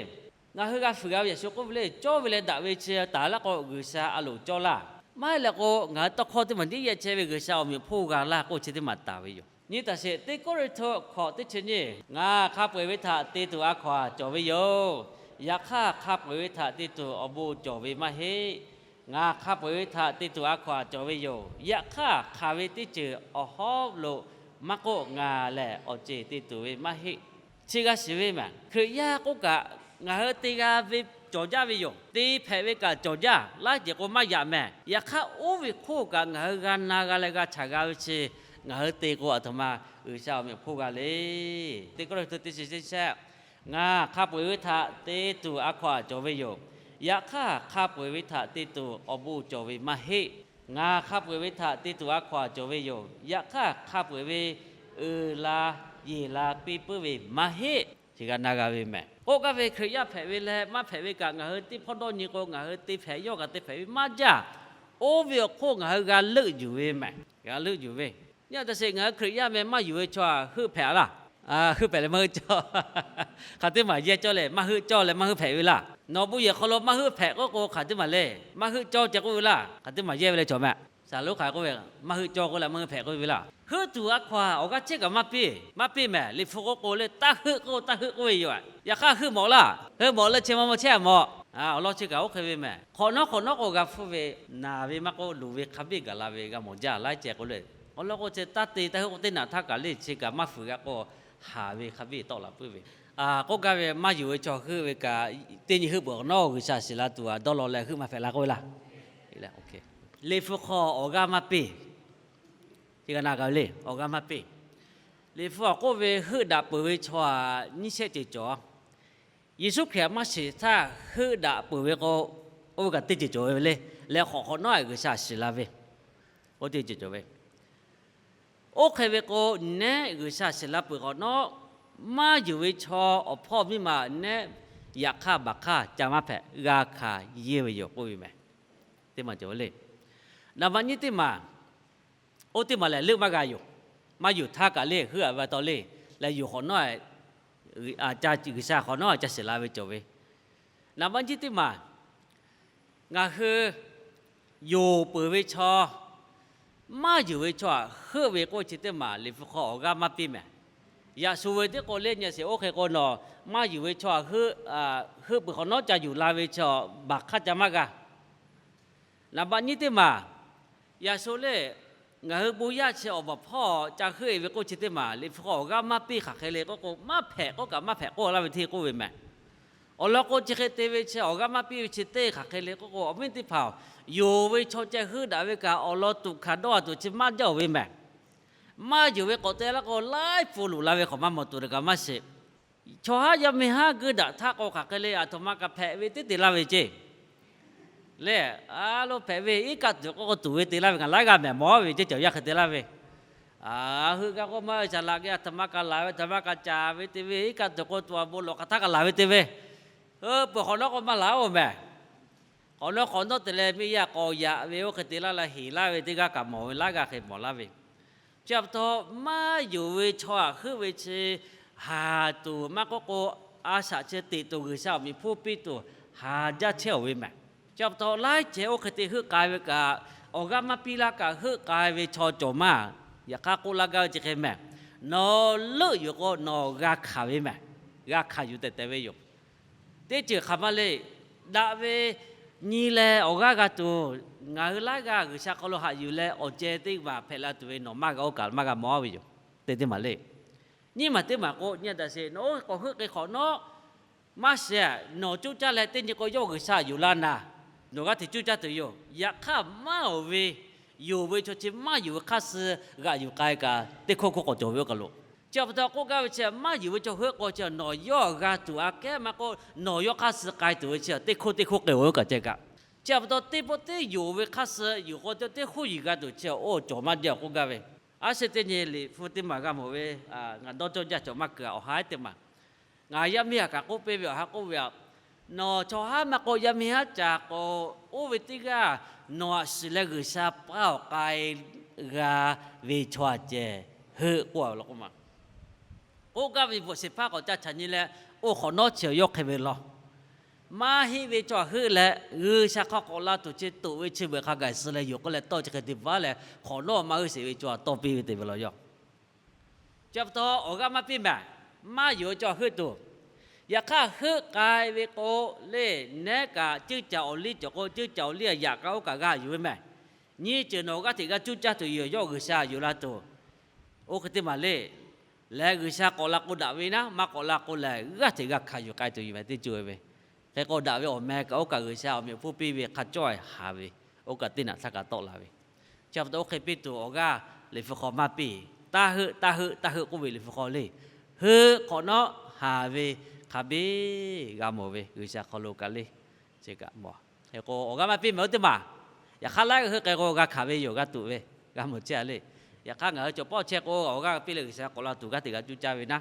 ngaˬ hui g'a fuiˍ g'a ve yaꞈ shu k'oˆ ve le, cawˇ ve leh daꞈ ve chi taˍ laˇ k'o G'uiˬsha a loˍ cawˇ laˇ. Maˇ heˆ leh k'o ngaˬ hui tawˇ hkawˇ teˇ maˬ tiˉ yehˇ chehˇ ve G'uiˬsha awˬ meꞈ awˬ hponˇ g'a laˇ k'oˆ chi teˇ maˬ taˍ ve yoˬ. Nyi taꞈ sheˍ, teˇ Kawˇrenˍhtuˆ hkawꞈ teˇ chi nyiˇ, ngaˬ hk'a peu-eˬ ve htaꞈ te tuˬ a hkaw-anˬ cawˬ ve yoˬ. Yaꞈ hk'aˇ hk'a peu-eˬ ve htaꞈ te tuˬ awˬ bon cawˬ ve maˇ heˆ. Ngaˬ hk'a peu-eˬ ve htaꞈ te tuˬ a hkaw-anˬ cawˬ ve yoˬ. Yaꞈ hk'aˇ hk'aˬ ve teˇ ceuˬ awˬ hawˉ lo maˇ k'oˆ, ngaˬ lehˬ awˬ ceˬ te tuˬ ve maˇ heˆ. Chi g'a shiˍ ve mehˍ. Hkriꞈ yaˇ k'oˆ kaꞈ ngaˬ hui te g'a ve cawˬ jaˇ ve yoˬ. Te hpehꞈ ve kaꞈ cawˬ jaˇ, laiˉ ceuˬ k'o maˇ yaꞈ mehˍ. Yaꞈ hk'aˇ oˇ ve hk'oˆ kaꞈ ngaˬ hui g'a na g'a leh g'a chaꞈ g'a ve chi Ngaˬ hui te k'o, aˬ htoꞈ ma G'uiˬsha awˬ meꞈ awˬ hponˇ g'a le. Teˇ Kawˇrenˍhtuˆ teˇ chi teˇ shehˆ, ngaˬ hk'a peu-eˬ ve htaꞈ te tuˬ a hkaw-anˬ cawˬ ve yoˬ. Yaꞈ hk'aˇ, hk'a peu-eˬ ve htaꞈ te tuˬ awˬ bon cawˬ ve maˇ heˆ. Ngaˬ hk'a peu-eˬ ve htaꞈ te tuˬ a hkaw-anˬ cawˬ ve yoˬ. Yaꞈ hk'aˇ, hk'a peu-eˬ ve uiˍ la yeˬ la piˇ puiˉ ve maˇ heˆ. Chi g'a na g'a ve mehˬ. K'oˆ gaˇ ve Hkriꞈ yaˇ hpehꞈ ve leh maˇ hpehꞈ ve kaꞈ, ngaˬ hui teˇ hpawˇ dawˇ nyi k'o, ngaˬ hui te hpehꞈ yawˇ kaꞈ te hpehꞈ ve maˇ jaˇ. Oˇ ve awˬ hk'oˆ ngaˬ hui g'a leuˆ yuˬ ve mehˬ. G'a leuˆ yuˬ ve. Nyi a taꞈ sheˍ, ngaˬ hui Hkriꞈ yaˇ meh maˇ yuˬ ve chaw heuˆ hpehꞈ a laˇ. Heuˆ hpehꞈ leh maˇ heuˆ cawˇ. Hk'aˬ teˇ maˬ yehˇ cawˇ leh maˇ heuˆ cawˇ leh maˇ heuˆ hpehꞈ ve laˇ. Nawˬ bon yehˬ hk'aw lo maˇ heuˆ hpehꞈ k'oˆ k'o, hk'aˬ teˇ maˬ le, maˇ heuˆ cawˇ ceh k'oˆ ve laˇ. Hk'aˬ teˇ maˬ yehˇ ve leh cawˬ mehˍ. Saˍ lonˉ hk'aˬ k'oˆ ve, maˇ heuˆ cawˇ k'oˆ leh maˇ heuˆ hpehꞈ k'oˆ ve laˇ. Heuˆ tuˬ a hkaw-anˬ awˬ g'aˇ chehˇ kaꞈ maˇ piˇ, maˇ piˇ mehˍ. Liꞈ hpu k'oˆ k'o le, taˇ heuˆ k'oˆ, taˇ heuˆ k'oˆ ve yoˬ. Yaꞈ hk'aˇ heuˆ mawꞈ laˇ. Heuˆ mawꞈ leh chi ma ma chehˇ a mawꞈ. Awˬ lawn chi kaꞈ oˇ hk'e ve mehˍ. Hk'awꞈ nawˉ hk'awꞈ nawˉ k'o g'a hpfuhˇ ve, naˬ ve maˇ k'oˆ, luˬ ve hk'a biˇ gaˬ la ve g'a mawˬ jaˇ laiˉ ceh k'o le. Awˬ lawn k'o chi taˇ te taˇ heuˆ k'oˆ teˇ naꞈ htaˇ kaꞈ le, chi kaꞈ maˇ fuiˍ g'a k'o, haˍ ve hk'a biˇ tawˆ la puiˉ ve. K'oˆ gaˇ ve maˇ yonˍ ve chaw heuˆ ve kaꞈ, teˇ nyi heuˆ peuˬ hk'awꞈ nawˉ G'uiˬsha shiˍ la tuˬ a dawˇ law leh heuˆ maˇ hpehꞈ la k'oˆ ve laˇ. Liꞈ hpu hk'aw awˬ g'aˇ maˇ piˇ. Chi g'a na g'a le, awˬ g'aˇ maˇ piˇ. Liꞈ hpu awˬ k'oˆ ve heuˆ daꞈ peuˬ ve chaw aꞈ nyiˇ shehˆ ceuˬ cawˬ. Yeˍsuˆ Hkriꞈ aꞈ maˇ shiˍ htaˇ heuˆ daꞈ peuˬ ve k'o, oˇ ve kaꞈ teˇ ceuˬ cawˬ ve le. Leh hk'awꞈ hk'awꞈ nawˉ G'uiˬsha shiˍ la ve, oˇ teˇ ceuˬ cawˬ ve. Oˇ hk'e ve k'o, nehˉ G'uiˬsha shiˍ la peuˬ hk'awꞈ nawˉ, maˇ yonˍ ve chaw awˬ hpawˇ miˇ ma nehˉ yaꞈ hk'aˇ baˬ hk'aˇ ca maˇ hpehꞈ, g'a hkanˍ yeˇ ve yoˬ k'oˆ ve mehˍ. Teˇ maˬ cawˬ ve le. Naˍ baꞈ nyiˇ teˇ maˬ, oˇ teˇ maˬ lehˬ leuˆ maˇ g'a yoˬ. Maˇ yonˍ htaˇ kaꞈ le, heuˆ a ve pa taw le, leh yonˍ hk'awꞈ nawˉ G'uiˬsha hk'awꞈ nawˉ ca shiˍ la ve cawˬ ve. Naˍ baꞈ nyiˇ teˇ maˬ, ngaˬ hui yonˍ peuˬ ve chaw, maˇ yonˍ ve chaw aꞈ heuˆ ve k'oˆ chi teˇ maˬ Liꞈ hpu hk'aw awˬ g'aˇ maˇ piˇ mehˍ. Yaꞈ shu ve teˇ k'o le nyi a sheˍ, oˇ hk'e k'o nawˬ maˇ yonˍ ve chaw aꞈ heuˆ, heuˆ peuˬ hk'awꞈ nawˉ ca yuˬ la ve chaw baˬ hk'aˇ ca maˇ g'a. Naˍ baꞈ nyiˇ teˇ maˬ, yaꞈ shu le, ngaˬ hui bon yaˇ chi awˬ baˬ hpawˇ ca heuˆ e ve k'oˆ chi teˇ maˬ Liꞈ hpu k'o awˬ g'aˇ maˇ piˇ hk'aˬ hk'e le k'oˆ k'o, maˇ hpehꞈ k'oˆ kaꞈ maˇ hpehꞈ k'oˆ laˇ ve hteˇ k'oˆ ve mehˍ. Awˬ lawn k'o chi hk'e te ve chi awˬ g'aˇ maˇ piˇ ve chi teˇ hk'aˬ hk'e le k'oˆ k'o, awˬ viˉ teˇ hpaˍ-oˬ, yonˍ ve chaw ceh heuˆ daꞈ ve kaꞈ awˬ lawn tuꞈ hkanˍ dawˇ a tuˬ chi maˇ jaˇ-oˬ ve mehˍ. Maˇ yonˍ ve k'awꞈ te laˇ k'o, laiˉ pun luˬ la ve hk'awꞈ maˇ mawˬ tuˬ kaꞈ maˇ shiˍ. Chaw haˉ yaˇ miˇ haˉ geuˆ daꞈ htaˇ k'o hk'aˬ hk'e le, aˬ htoꞈ ma kaꞈ hpehꞈ ve teˇ te laˇ ve ceˇ. Lehˬ a lo hpehꞈ ve iˉ kaˆ tuˬ k'oˆ k'o tuˬ ve te laˇ ve ngaˬ laiˉ g'aˇ mehˍ mawˬ ve ceˇ, cawˬ yaˇ hk'e te laˇ ve. Heuˆ gaˇ k'oˆ maˇ ve shaˍ laꞈ geh aˬ htoꞈ ma kaꞈ laˬ ve, aˬ htoꞈ ma kaꞈ caˍ ve te ve iˉ kaˆ tuˬ k'o tuˬ a bon lawˬ hk'aˬ htaˇ kaꞈ laˬ ve te ve. Hui peuˬ hk'awꞈ nawˉ k'o maˇ laˬ-oˬ mehˍ. K'awꞈ nawˉ k'awꞈ nawˉ te leh miˇ yaˇ k'awꞈ yaꞈ ve oˇ hk'e te laˇ leh heˍ laˇ ve teˇ g'aˇ kaꞈ mawˬ ve, laiˉ g'aˇ hk'e mawˬ laˇ ve. Chi pa taw maˇ yonˍ ve chaw aꞈ heuˆ ve chi haˍ tuˬ maˇ k'oˆ k'o, a shaꞈ chi teꞈ tuˬ G'uiˬsha awˬ meꞈ hponˇ piˇ tuˬ haˍ jaˇ chehˇ-oˬ ve mehˍ. Chi pa taw laiˉ ceh oˇ hk'e te heuˆ k'ai ve kaꞈ, awˬ g'aˇ maˇ piˇ laˇ kaꞈ heuˆ k'ai ve chaw cawˬ maˇ. Yaꞈ hk'aˇ k'oˆ laˇ gaˇ ve chi hk'e mehˍ. Nawˬ leuˆ yuˬ k'o nawˬ g'a hkanˍ ve mehˍ. G'a hkanˍ yuˬ tehꞈ tehꞈ ve yoˬ. Teˇ ceuˬ hk'aˬ ma le. Daꞈ ve nyi leh awˬ g'aˇ g'a tuˬ, ngaˬ hui laiˉ g'aˇ G'uiˬsha hk'aw lo haꞈ yuˬ leh awˬ ceh teˇ maˬ hpehꞈ la tuˬ ve nawˬ maˇ g'a oˇ kaꞈ maˇ g'a mawˬ ve yoˬ. Teˇ teˇ maˬ le. Nyiˇ maˬ teˇ maˬ k'o nyi a daꞈ sheˍ, nawˬ oˇ k'awꞈ heuˆ k'ai hk'awꞈ nawˉ, maˇ shehˍ, nawˬ cuˇ caˇ leh teˇ nyi k'o yawˇ G'uiˬsha yuˬ laˇ naˍ, nawˬ g'aˇ hteꞈ cuˇ caˇ tuˬ yoˬ. Yaꞈ hk'aˇ maˇ oˬ ve, yonˍ ve chaw chi maˇ yonˍ ve hk'aˇ suh g'aꞈ yuˬ k'ai kaꞈ teˇ hkawˇ hkawˇ k'awꞈ cawˬ ve oˇ kaˬ lo. Chi pa taw k'oˆ gaˇ ve chi maˇ yonˍ ve chaw heuˆ k'o chi nawˬ yawˇ g'a tuˬ aꞈ kehˉ maˇ k'oˆ, nawˬ yawˇ hk'aˇ suh k'ai tuˬ ve chi teˇ hkawˇ teˇ hkawˇ k'awꞈ k'awꞈ ve oˇ kaˬ ceh kaꞈ. Chi pa taw teˇ pawˆ teˇ yonˍ ve hk'aˇ suh yonˍ k'o teˇ hkawˇ yiˬ g'a tuˬ chi oˇ cawˬ maˇ jaˇ k'oˆ gaˇ ve. A shu teˇ nyi Liꞈ hpu teˇ maˬ g'a mawˬ ve, ngaˬ dawˇ cawˇ jaˇ cawˬ maˇ kuiˬ awˬ ha teˇ maˬ. Ngaˬ yaˇ miˇ haˉ kaꞈ k'oˆ piˇ ve awˬ ha k'oˆ ve aꞈ, nawˬ chaw haˉ maˇ k'o yaˇ miˇ haˉ ca k'o, oˇ ve teˇ g'aˇ nawˬ aꞈ shiˍ leh G'uiˬsha paˇ awˬ k'ai g'a ve chaw aꞈ ceh heuˆ k'oˆ a law k'oˆ ma. K'oˆ gaˇ ve bvuhꞈ shehˍ hpaˇ k'awꞈ ca chaꞈ nyi leh, oˇ hk'awꞈ nawˉ chi yawˇ hk'e ve law. Maˇ heˆ ve chaw aꞈ heuˆ leh G'uiˬsha hk'aw k'awꞈ la tuˬ chi toꞈ ve chi beuꞈ hk'a gaˬ suh leh yoˬ k'oˆ leh tawˇ chi hk'e te vaˉ leh, hk'awꞈ nawˉ maˇ heuˆ sheˍ ve chaw aꞈ tawˇ piˇ ve te ve law yaˇ. Chi pa taw awˬ g'aˇ maˇ piˇ mehˍ. Maˇ yonˍ ve chaw heuˆ tuˬ, yaꞈ hk'aˇ heuˆ k'ai ve k'o le, nehˉ kaꞈ ceuˇ caˬ awˬ liˇ cawˬ k'o, ceuˇ caˬ awˬ liˇ aꞈ yaꞈ k'aw oˇ kaꞈ g'a yuˬ ve mehˍ. Nyiˇ ceuˬ nawˬ g'aˇ hteꞈ g'a cuˇ caˇ tuˬ yoˬ, yawˇ G'uiˬsha yuˬ la tuˬ. Oˇ hk'e teˇ maˬ le. Leh G'uiˬsha k'awꞈ la k'o daꞈ ve naˉ, maˇ k'awꞈ la k'o lehˬ g'aˇ hteꞈ g'a hkanˍ yuˬ k'ai tuˬ yoˬ mehˍ teˇ ceuˬ ve. Hk'e k'o daꞈ ve awˬ meh kaꞈ oˇ kaˬ G'uiˬsha awˬ meꞈ awˬ hponˇ piˇ ve hk'a cawˇ haˍ ve, oˇ kaˬ teˇ naꞈ htaˇ kaꞈ tawˆ la ve. Chi pa taw oˇ hk'e piˇ tuˬ awˬ g'aˇ Liꞈ hpu hk'aw maˇ piˇ. Taˇ heuˆ, taˇ heuˆ, taˇ heuˆ k'oˆ ve Liꞈ hpu hk'aw le. Heuˆ hk'awꞈ nawˉ haˍ ve hk'a biˇ g'a mawˬ ve G'uiˬsha hk'aw lo kaꞈ le. Chi kaꞈ mawˬ. Hk'e k'o awˬ g'aˇ maˇ piˇ mehˍ oˇ teˇ maˬ. Yaꞈ hk'aˇ laiˉ heuˆ k'ai k'o g'a hkanˍ ve yoˬ, g'a tuꞈ ve, g'a mawˬ chehˇ a le. Yaꞈ hk'aˇ ngaˬ hui cawˬ pawˆ chehˇ k'o awˬ g'aˇ piˇ leh G'uiˬsha k'awꞈ la tuˬ g'aˇ teꞈ g'a cuˇ caˇ ve naˉ,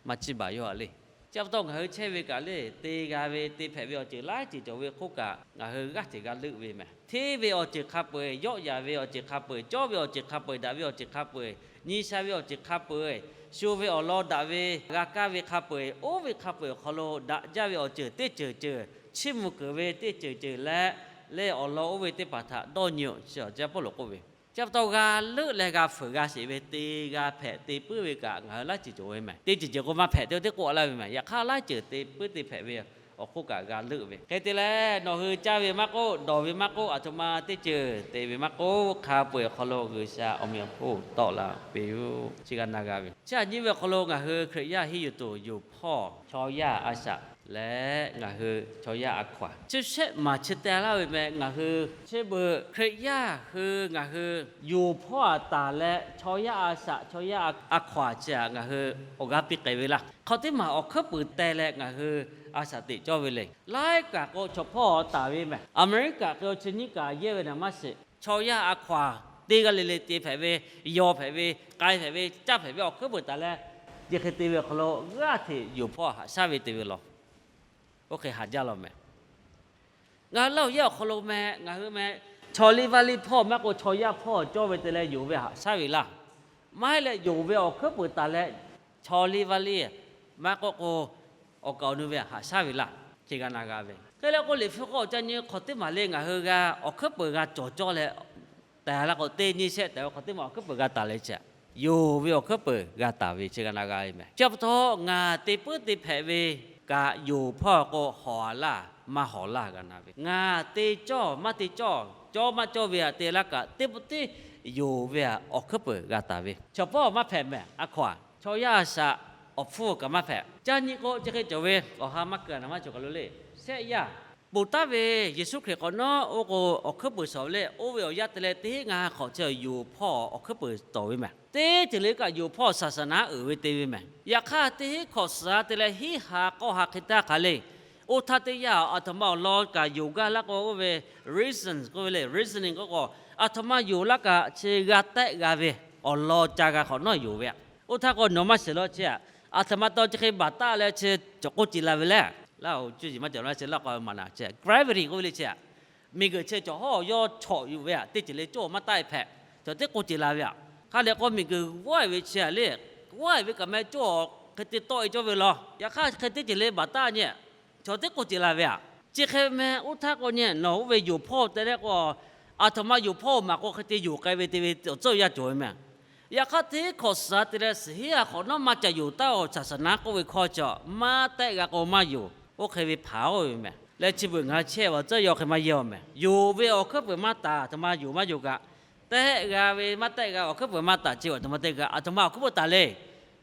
maˇ chiˇ baˬ yawˇ a le. Chi pa taw ngaˬ hui chehˇ ve kaꞈ le, te g'a ve te hpehꞈ ve awˬ ceuˬ laiˉ ceuˬ cawˬ ve hk'oˆ kaꞈ ngaˬ hui g'aˇ hteꞈ g'a leuˆ ve mehˍ. Hteˇ ve awˬ ceuˬ hk'a peu-eˬ, yawˆ yaˍ ve awˬ ceuˬ hk'a peu-eˬ, cawˇ ve awˬ ceuˬ hk'a peu-eˬ, daꞈ ve awˬ ceuˬ hk'a peu-eˬ, nyi sha ve awˬ ceuˬ hk'a peu-eˬ, shu ve awˬ lawn daꞈ ve g'a kaˇ ve hk'a peu-eˬ, oˇ ve hk'a peu-eˬ awˬ hk'aw lo daꞈ jaˇ ve awˬ ceuˬ teˇ ceuˬ ceuˬ, chiˇ mvuh keunˍ ve teˇ ceuˬ ceuˬ leh, leh awˬ lawn oˇ ve teˇ hpaˍ htaꞈ dawˇ nyi-oˬ chi awˬ jaˇ Pawˇluꞈ k'oˆ ve. Chi pa taw g'a leuˆ leh g'a fuiˍ g'a sheˍ ve te g'a hpehꞈ te puiˉ ve kaꞈ ngaˬ hui laiˉ ceuˬ cawˬ ve mehˍ. Teˇ ceuˬ ceuˬ k'o maˇ hpehꞈ te teˇ k'oˆ laˇ ve mehˍ. Yaꞈ hk'aˇ laiˉ ceuˬ te puiˉ te hpehꞈ ve awˬ hk'oˆ kaꞈ g'a leuˆ ve. Hk'e te leh nawˬ hui caˇ ve maˇ k'oˆ, dawˬ ve maˇ k'oˆ, aˬ htoꞈ ma teˇ ceuˬ te ve maˇ k'oˆ, hk'a peu-eˬ awˬ hk'aw lo G'uiˬsha awˬ meꞈ awˬ hponˇ tawˆ la piˇ-oˆ. Chi g'a na g'a ve chi aꞈ nyi ve awˬ hk'aw lo ngaˬ hui Hkriꞈ yaˇ henˇ yuˬ tuˬ yonˍ hpawˇ chaw yaˇ a shaꞈ leh ngaˬ hui chaw yaˇ a hkaw-anˬ chi shehˆ maˬ chi te laˇ ve meh. Ngaˬ hui chi beuꞈ Hkriꞈ yaˇ hui ngaˬ hui yonˍ hpawˇ a taˍ leh chaw yaˇ a shaꞈ chaw yaˇ a hkaw-anˬ chi aꞈ ngaˬ hui awˬ g'aˇ piˇ k'ai ve laˇ. Hk'aw teˇ maˬ awˬ hkuiˉ puiˍ teh leh ngaˬ hui a shaꞈ teꞈ cawˇ ve le. Laiˉ kaꞈ k'o chaw hpawˇ taˍ ve mehˍ. Aˍmeˍriˆkaꞈ k'o chi nyiˇ kaꞈ yehˇ ve naˍ maˇ shiˍ. Chaw yaˇ a hkaw-anˬ teˇ g'aˇ le le te hpehꞈ ve, yaw hpehꞈ ve, k'ai hpehꞈ ve, caˇ hpehꞈ ve awˬ hkuiˉ puiˍ taˍ leh, chi hk'e te ve awˬ hk'aw lo g'aˇ hteꞈ yonˍ hpawˇ haꞈ shaˉ ve te ve law. Oˇ hk'e haꞈ jaˇ law mehˍ. Ngaˬ hui laˇ awˬ yehˇ awˬ hk'aw lo meh, ngaˬ hui meh, chaw liˇ vaˇ liˇ hpawˇ maˇ k'o chaw yaˇ hpawˇ cawˇ ve te leh yonˍ ve haꞈ shaˉ ve laˇ. Maˇ heˆ leh yonˍ ve awˬ hkuiˉ puiˍ taˍ leh chaw liˇ vaˇ liˇ maˇ k'oˆ k'o awˬ kaˍ awˬ nu ve haꞈ shaˉ ve laˇ. Chi g'a na g'a ve hk'e leh k'o Liꞈ hpu k'awꞈ ca nyi hk'awꞈ teˇ maˬ le ngaˬ hui g'a awˬ hkuiˉ puiˍ g'a cawˬ cawˇ leh, taˍ la k'o teˇ nyi shehˆ tehꞈ ve hk'awꞈ teˇ maˬ awˬ hkuiˉ puiˍ g'a taˍ leh chi aꞈ, yonˍ ve awˬ hkuiˉ puiˍ g'a taˍ ve chi g'a na g'a ve mehˍ. Chi pa taw ngaˬ te puiˉ te hpehꞈ ve kaꞈ yonˍ hpawˇ k'o hawˍ laˇ maˇ hawˍ laˇ g'a na ve. Ngaˬ te cawˇ maˇ te cawˇ, cawˇ maˇ cawˇ ve aꞈ te laˇ kaꞈ teˇ pawˆ tiˉ yonˍ ve aꞈ awˬ hkuiˉ puiˍ g'a taˍ ve. Chaw pawˆ maˇ hpehꞈ mehˍ. A hkaw-anˬ chaw yaˇ a shaꞈ awˬ hpfuhˇ kaꞈ maˇ hpehꞈ. Ca nyi k'o chi hk'e cawˬ ve awˬ ha maˇ keu naˍ maˇ cawˬ kaˬ lo le. Shehˆ yaˇ ponˬ taˍ ve Yeˍsuˆ Hkriꞈ k'awꞈ nawˉ oˇ k'o awˬ hkuiˉ puiˍ shawˍ leh oˇ ve awˬ yaˇ te leh teˇ heˉ ngaˇ ha hk'awꞈ chi yonˍ hpawˇ awˬ hkuiˉ puiˍ tawˍ ve mehˍ. Teˇ ceuˬ le kaꞈ yonˍ hpawˇ saˍsaˍnaˉ uiˍ ve te ve mehˍ. Yaꞈ hk'aˇ teˇ heˉ hkawꞈ suhˍ a te leh hiˉ ha k'awˇ ha hk'e taˇ hk'aˬ le. Oˇ htaˇ teˇ yanˇ aˬ htoꞈ ma awˬ lawn kaꞈ yonˍ gaˇ laˇ k'o oˇ ve reason k'oˆ ve le, reasoning k'oˆ k'o, aˬ htoꞈ ma yonˍ laˇ kaꞈ chi g'a tehˆ g'a ve awˬ lawn ca g'a hk'awꞈ nawˉ yonˍ ve aꞈ. Oˇ htaˇ k'o nawˬ maˇ shiˍ law chi aꞈ, aˬ htoꞈ ma taw chi hk'e baˬ taˆ leh chi cawˬ k'oˆ ce la ve le. Laˇ oˬ cuˇ yiˍ maˇ cawˬ laˇ chi laˇ k'o maˍ naˍ chi gravity k'oˆ ve le chi aꞈ. Miˬguiˬ chi cawˬ hawˉ yawˇ chawꞈ yuˬ ve aꞈ, teˇ ceuˬ le cawˇ maˇ taˆ e hpehꞈ, cawˬ teˉ k'oˆ ce la ve aꞈ. Hk'a dehꞈ k'o miˬguiˬ g'awˇ e ve chi aꞈ le, g'awˇ e ve kaꞈ meh cawˇ hk'e te tawˆ e cawˇ ve law. Yaꞈ hk'aˇ hk'e teˇ ceuˬ le baˬ taˆ nyi, cawˬ teˉ k'oˆ ce la ve aꞈ. Chi hk'e meh oˇ htaˇ k'o nyi nawˬ oˇ ve yonˍ hpawˇ te leh k'o, aˬ htoꞈ ma yonˍ hpawˇ maˍ k'o hk'e te yonˍ k'ai ve te ve awˬ tcuhˇ yaˇ cawˬ ve mehˍ. Yaꞈ hk'aˇ teˇ hkawꞈ suhˍ a te leh suhˍ heˉ a hk'awꞈ nawˉ maˇ ca yonˍ taˉ-oˬ, saˍsaˍnaˉ k'oˆ ve hkawˇ chi maˇ tehˆ g'a k'o maˇ yonˍ. Oˇ hk'e ve hpanˍ oˇ ve mehˍ. Leh chi beuꞈ ngaˬ hui chehˇ ve awˬ tcuhˇ yaˇ hk'e maˇ yehˇ-oˬ mehˍ. Yonˍ ve awˬ hkuiˉ puiˍ maˇ taˍ, aˬ htoꞈ ma yonˍ maˇ yonˍ kaꞈ, tehˆ g'a ve maˇ tehˆ g'a awˬ hkuiˉ puiˍ maˇ taˍ chi aˬ htoꞈ ma te kaꞈ, aˬ htoꞈ ma awˬ hkuiˉ puiˍ taˍ le.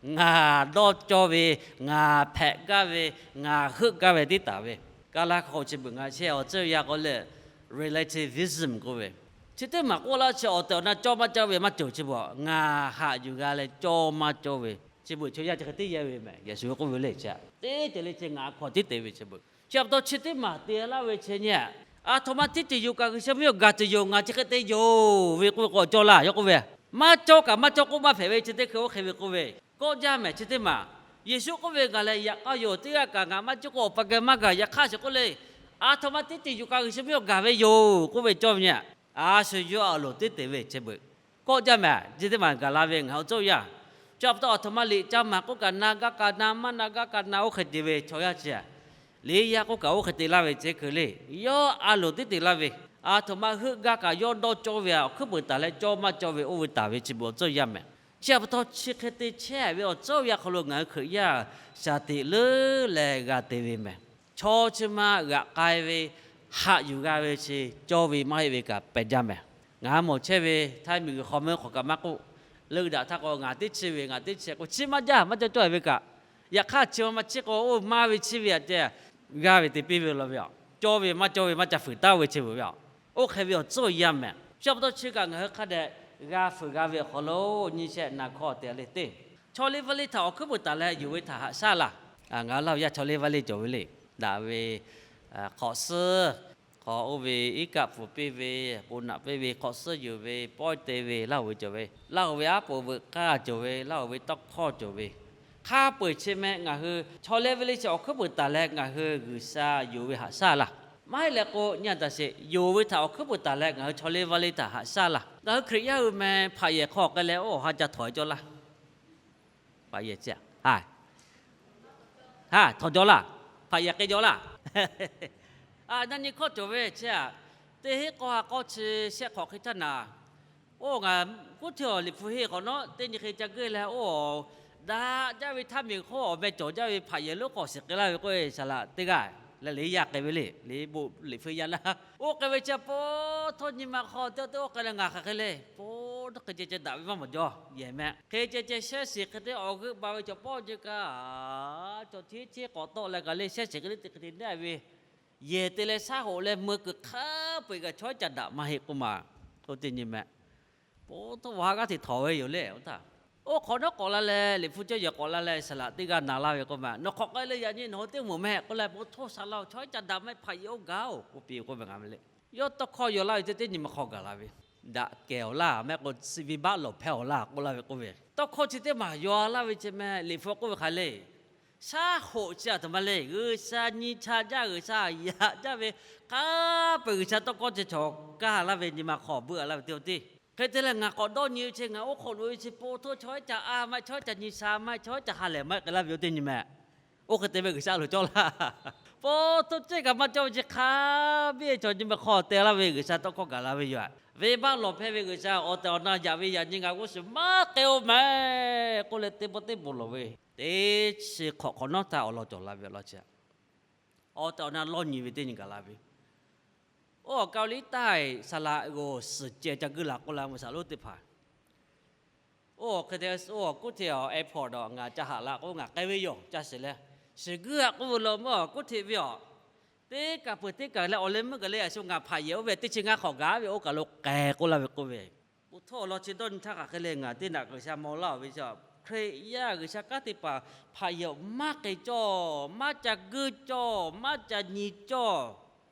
Ngaˬ dawˇ cawˇ ve, ngaˬ hpehꞈ gaˇ ve, ngaˬ heuˆ gaˇ ve tiˉ taˍ ve. Kaˇ laˇ hk'a k'o chi beuꞈ ngaˬ hui chehˇ awˬ tcuhˇ yaˇ k'o lehˬ relativism k'oˆ ve, chi teˇ maˬ k'oˆ laˇ chi awˬ tehˬ awˬ na cawˇ maˇ cawˇ ve maˇ cawˬ chi beuꞈ ngaˬ haꞈ yuˬ g'a leh cawˇ maˇ cawˇ ve chi beuꞈ chaw yaˇ chi hk'e teˇ yehˇ ve mehˍ. Yeˍsuˆ k'oˆ ve le chi aꞈ, teˇ ceuˬ le chi ngaˬ hk'awꞈ tiˉ te ve chi beuꞈ. Chi pa taw chi teˇ maˬ te laˇ ve chi nyi aꞈ, aˬ htoꞈ ma tiˉ ceuˬ yoˬ kaꞈ G'uiˬsha mvuhˇ miˬ awˬ gaˬ ceuˬ yoˬ, ngaˬ chi hk'e te yoˬ ve k'oˆ ve k'o cawˇ laˇ yawˇ k'oˆ ve, maˇ cawˇ kaꞈ maˇ cawˇ k'oˆ maˇ hpehꞈ ve chi teˇ hkui oˇ hk'e ve k'oˆ ve, kawˆ jaˇ mehˍ chi teˇ maˬ. Yeˍsuˆ k'oˆ ve, Ngaˬ lehˬ yaꞈ k'aw yoˬ, teˇ g'aˇ kaꞈ ngaˬ maˇ cawˇ k'o Awˬ pa geh maˇ gaˬ. Yaꞈ hk'aˇ shiˍ k'oˆ le, aˬ htoꞈ ma tiˉ ceuˬ yoˬ kaꞈ G'uiˬsha mvuhˇ miˬ awˬ gaˬ ve yoˬ k'oˆ ve cawˇ ve nyi aꞈ, a shu yawˇ a loˍ tiˉ te ve chi beuꞈ kawˆ jaˇ mehˍ. Chi teˇ maˬ gaˬ la ve ngaˬ hui awˬ tcuhˇ yaˇ. Chi pa taw aˬ htoꞈ ma liꞈ ca maˍ k'oˆ kaꞈ na gaˇ kaꞈ na, maˇ na gaˇ kaꞈ na, oˇ hk'e te ve chaw yaˇ chi aꞈ, liꞈ yaˇ k'oˆ kaꞈ oˇ hk'e te laˇ ve chi hkui le, yawˇ a loˍ tiˉ te laˇ ve, aˬ htoꞈ ma heuˆ gaˇ kaꞈ yawˇ dawˇ cawˇ ve aꞈ, awˬ hkuiˉ puiˍ taˍ leh cawˇ maˇ cawˇ ve oˇ ve taˍ ve chi beuꞈ awˬ tcuhˇ yaˇ mehˍ. Chi pa taw chi hk'e te chehˇ ve awˬ tcuhˇ yaˇ hk'aw lo ngaˬ hui Hkriꞈ yaˇ shaˍ tiꞈ leuˉ leh g'a te ve mehˍ. Chaw chi ma g'aꞈ k'ai ve, haꞈ yuˬ g'a ve chi cawˇ ve maˇ heˆ ve kaꞈ pehˬ jaˇ mehˍ. Ngaˬ hui mawˬ chehˇ ve Htaiˇ miˬguiˬ hk'aw meuˇ hk'awꞈ kaꞈ maˇ k'oˆ, leuˆ daꞈ htaˇ k'o ngaˬ teˇ chi ve ngaˬ teˇ chi k'o chi maˇ jaˇ maˇ cawˇ cawˇ ve kaꞈ, yaꞈ hk'aˇ chi ma maˇ chi k'o oˇ maˇ ve chi ve aꞈ ceh, g'aˇ ve te piˇ ve law ve aꞈ, cawˇ ve maˇ cawˇ ve maˇ ca fuiˍ taˉ ve chi beuꞈ ve aꞈ, oˇ hk'e ve awˬ tcuhˇ yaˇ mehˍ. Chi pa taw chi kaꞈ ngaˬ hui hk'a dehꞈ g'a fuiˍ g'a ve awˬ hk'aw lo nyi shehˆ naˍ hkawˇ te le teˇ. Chaw liˇ vaˇ liˇ htaꞈ awˬ hkuiˉ peuˬ taˍ leh yonˍ ve htaꞈ haꞈ shaˉ laˇ. Ngaˬ hui Laˇ huˍ yaˇ chaw liˇ vaˇ liˇ cawˬ ve le. Daꞈ ve hk'awꞈ suhˉ, hk'aw oˇ ve iˉ kaˆ pfuhˍ piˇ ve, k'o naꞈ piˇ ve, hk'awꞈ suhˉ yonˍ ve, pawehˇ te ve, Laˇ huˍ ve cawˬ ve, Laˇ huˍ ve aˉ poꞈ veuꞈ k'aˇ cawˬ ve, Laˇ huˍ ve tawˇ hkawˇ cawˬ ve, hk'a peu-eˬ chi meh ngaˬ hui chaw liˇ vaˇ liˇ chi awˬ hkuiˉ peuˬ taˍ leh ngaˬ hui G'uiˬsha yonˍ ve haꞈ shaˉ laˇ. Maˇ heˆ leh k'o, nyi a taˍ sheˍ, yonˍ ve htaꞈ awˬ hkuiˉ peuˬ taˍ leh ngaˬ hui chaw liˇ vaˇ liˇ htaꞈ haꞈ shaˉ laˇ. Ngaˬ hui Hkriꞈ yaˇ hui meh hpaꞈ yehˬ hk'aw k'ai leh oˇ ha ca htawnˍ cawˇ laˇ. Hpaꞈ yehˬ ceh, ha, ha htawnˍ cawˇ laˇ. Hpaꞈ yehˬ k'ai cawˇ laˇ. A, na nyi hkawˇ cawˬ ve chi a, teˇ hinˉ k'awˇ ha k'awˇ chi shehˆ hk'awꞈ hk'e htaˇ naˍ, oˇ ngaˬ kuˉ hteˇ awˬ liꞈ hpu henˇ hk'awꞈ nawˉ teˇ nyi hk'e ca geuˆ leh oˇ daꞈ jaˇ ve htaˇ miˬ hk'oˆ awˬ meh cawˬ jaˇ ve hpaꞈ yehˬ lonˉ hk'aw shiˍ k'ai laˇ ve k'oˆ ve saˍ laꞈ teˇ g'aˇ leh le yaˇ k'ai ve le, le bon liꞈ hpu yaˇ laˇ. Oˇ k'ai ve chi a pa taw nyi ma hk'aw teˇ oˇ k'ai leh ngaˬ hk'aˬ hk'e le, pa taw hk'e ceh ceh daꞈ ve maˇ mawˬ jaw yehˬ meh. Hk'e ceh ceh shehˇ shiˍ hk'e te awˬ g'euˆ ba ve cawˬ pawˆ jeh kaꞈ, cawˬ hteˇ hteˇ k'awꞈ tawˆ leh kaꞈ le shehˇ shiˍ hk'e le te hk'e te neˇ ve yehˬ te leh shaˉ hoꞈ leh mui kuiˬ hk'a peu-eˬ kaꞈ chaw iˉ ca daꞈ maˇ heˆ k'oˆ ma. Oˇ teˇ nyi meh, pa taw awˬ ha g'aˇ hteꞈ htawnˍ ve yoˬ le. Oˇ htaˇ oˇ hk'awꞈ nawˉ k'awꞈ la leh, liꞈ hpu cawˇ yehˬ k'awꞈ la leh, saˍ laꞈ teˇ g'aˇ na laˇ ve k'oˆ ma, nawˬ hk'awꞈ k'ai leh yaꞈ nyi nawˬ hui teˇ moˍ meh k'oˆ leh, pa taw shaˍ laˇ-oˬ, chaw iˉ ca daꞈ maˇ heˆ, hpaꞈ yehˬ oˇ gaˬ-oˬ k'oˆ piˇ k'oˆ ve ngaˬ meh le. Yawˇ tawˇ hkawˇ yaw laˇ ve ceh teˇ nyi ma hk'aw gaˬ la ve, daꞈ kehˬ awˬ laˇ meh k'o, chi venˇbaˆ lawˬ hpehˇ awˬ laˇ k'oˆ laˇ ve k'oˆ ve, tawˇ hkawˇ chi teˇ maˬ yaw laˇ ve ceh meh, liꞈ hpu k'oˆ ve hk'aˬ le. Shaˉ hoꞈ chi a htoꞈ ma le, G'uiˬsha nyi cha jaˇ, G'uiˬsha yaꞈ jaˇ ve, hk'a peu-eˬ G'uiˬsha tawˇ hkawˇ ceh chaw kaˇ laˇ ve nyi ma hk'aw beuˆ a laˇ ve teˇ oˇ teˇ. Hk'e te leh ngaˬ k'awꞈ dawˇ nyi ve chi ngaˬ oˇ hk'awꞈ nawˉ ve chi pa taw chaw iˉ ca a maˇ heˆ, chaw iˉ ca nyi sha maˇ heˆ, chaw iˉ ca ha lehˬ maˇ heˆ k'ai laˇ ve oˇ teˇ nyi meh. Oˇ hk'e te ve G'uiˬsha loˍ cawˇ laˇ. Pa taw ceh kaꞈ maˇ cawˇ ve chi hk'a biˇ ve chaw nyi ma hk'aw teh laˇ ve G'uiˬsha tawˇ hkawˇ gaˬ la ve yoˬ. Venˇbaˆ lawˬ hpehˇ ve G'uiˬsha awˬ tehˬ awˬ na yaꞈ ve yaꞈ nyi ngaˬ g'uˇ suhˍ maˇ k'ai-oˬ meh k'oˆ leh teˇ pawˆ teˇ bon lawˬ ve, teˇ chi hk'awꞈ hk'awꞈ nawˉ htaˇ awˬ lawn cawˬ la ve awˬ lawn chi a, awˬ tehˬ awˬ na lawˇ nyi ve teˇ nyi gaˬ la ve. Oˇ awˬ Kaoˍliˇtaˆ saˍ laꞈ g'oˍ suhˍ ceh ca geuˆ la k'oˆ la mvuhˇ shaˍ lonˉ teˇ hpaˍ. Oˇ hk'e te oˇ kuˉ hteˇ awˬ airport dawˬ ngaˬ ca haꞈ la k'o ngaˬ k'ai ve yoˬ ca shiˍ leh, shiˍ geuˆ a k'oˆ ve lo mvuhˇ kuˉ hteˇ ve awˬ teˇ kaˬ peuˬ teˇ kaˬ leh awˬ leh meuˇ gaˬ leh a shu ngaˬ hpaꞈ yehˬ oˇ ve teˇ chi ngaˇ hk'awꞈ gaˬ ve oˇ kaˬ lo k'ai k'oˆ laˇ ve k'oˆ ve, Bon htaˇ awˬ lawn chi dawˇ nyi htaˇ hk'aˬ hk'e le, ngaˬ teˇ naꞈ G'uiˬsha maw laˇ-oˬ ve chi, Hkriꞈ yaˇ G'uiˬsha kanˉ teˇ hpaˍ hpaꞈ yehˬ maˇ k'ai cawˇ, maˇ ca geuˆ cawˇ, maˇ ca nyi cawˇ.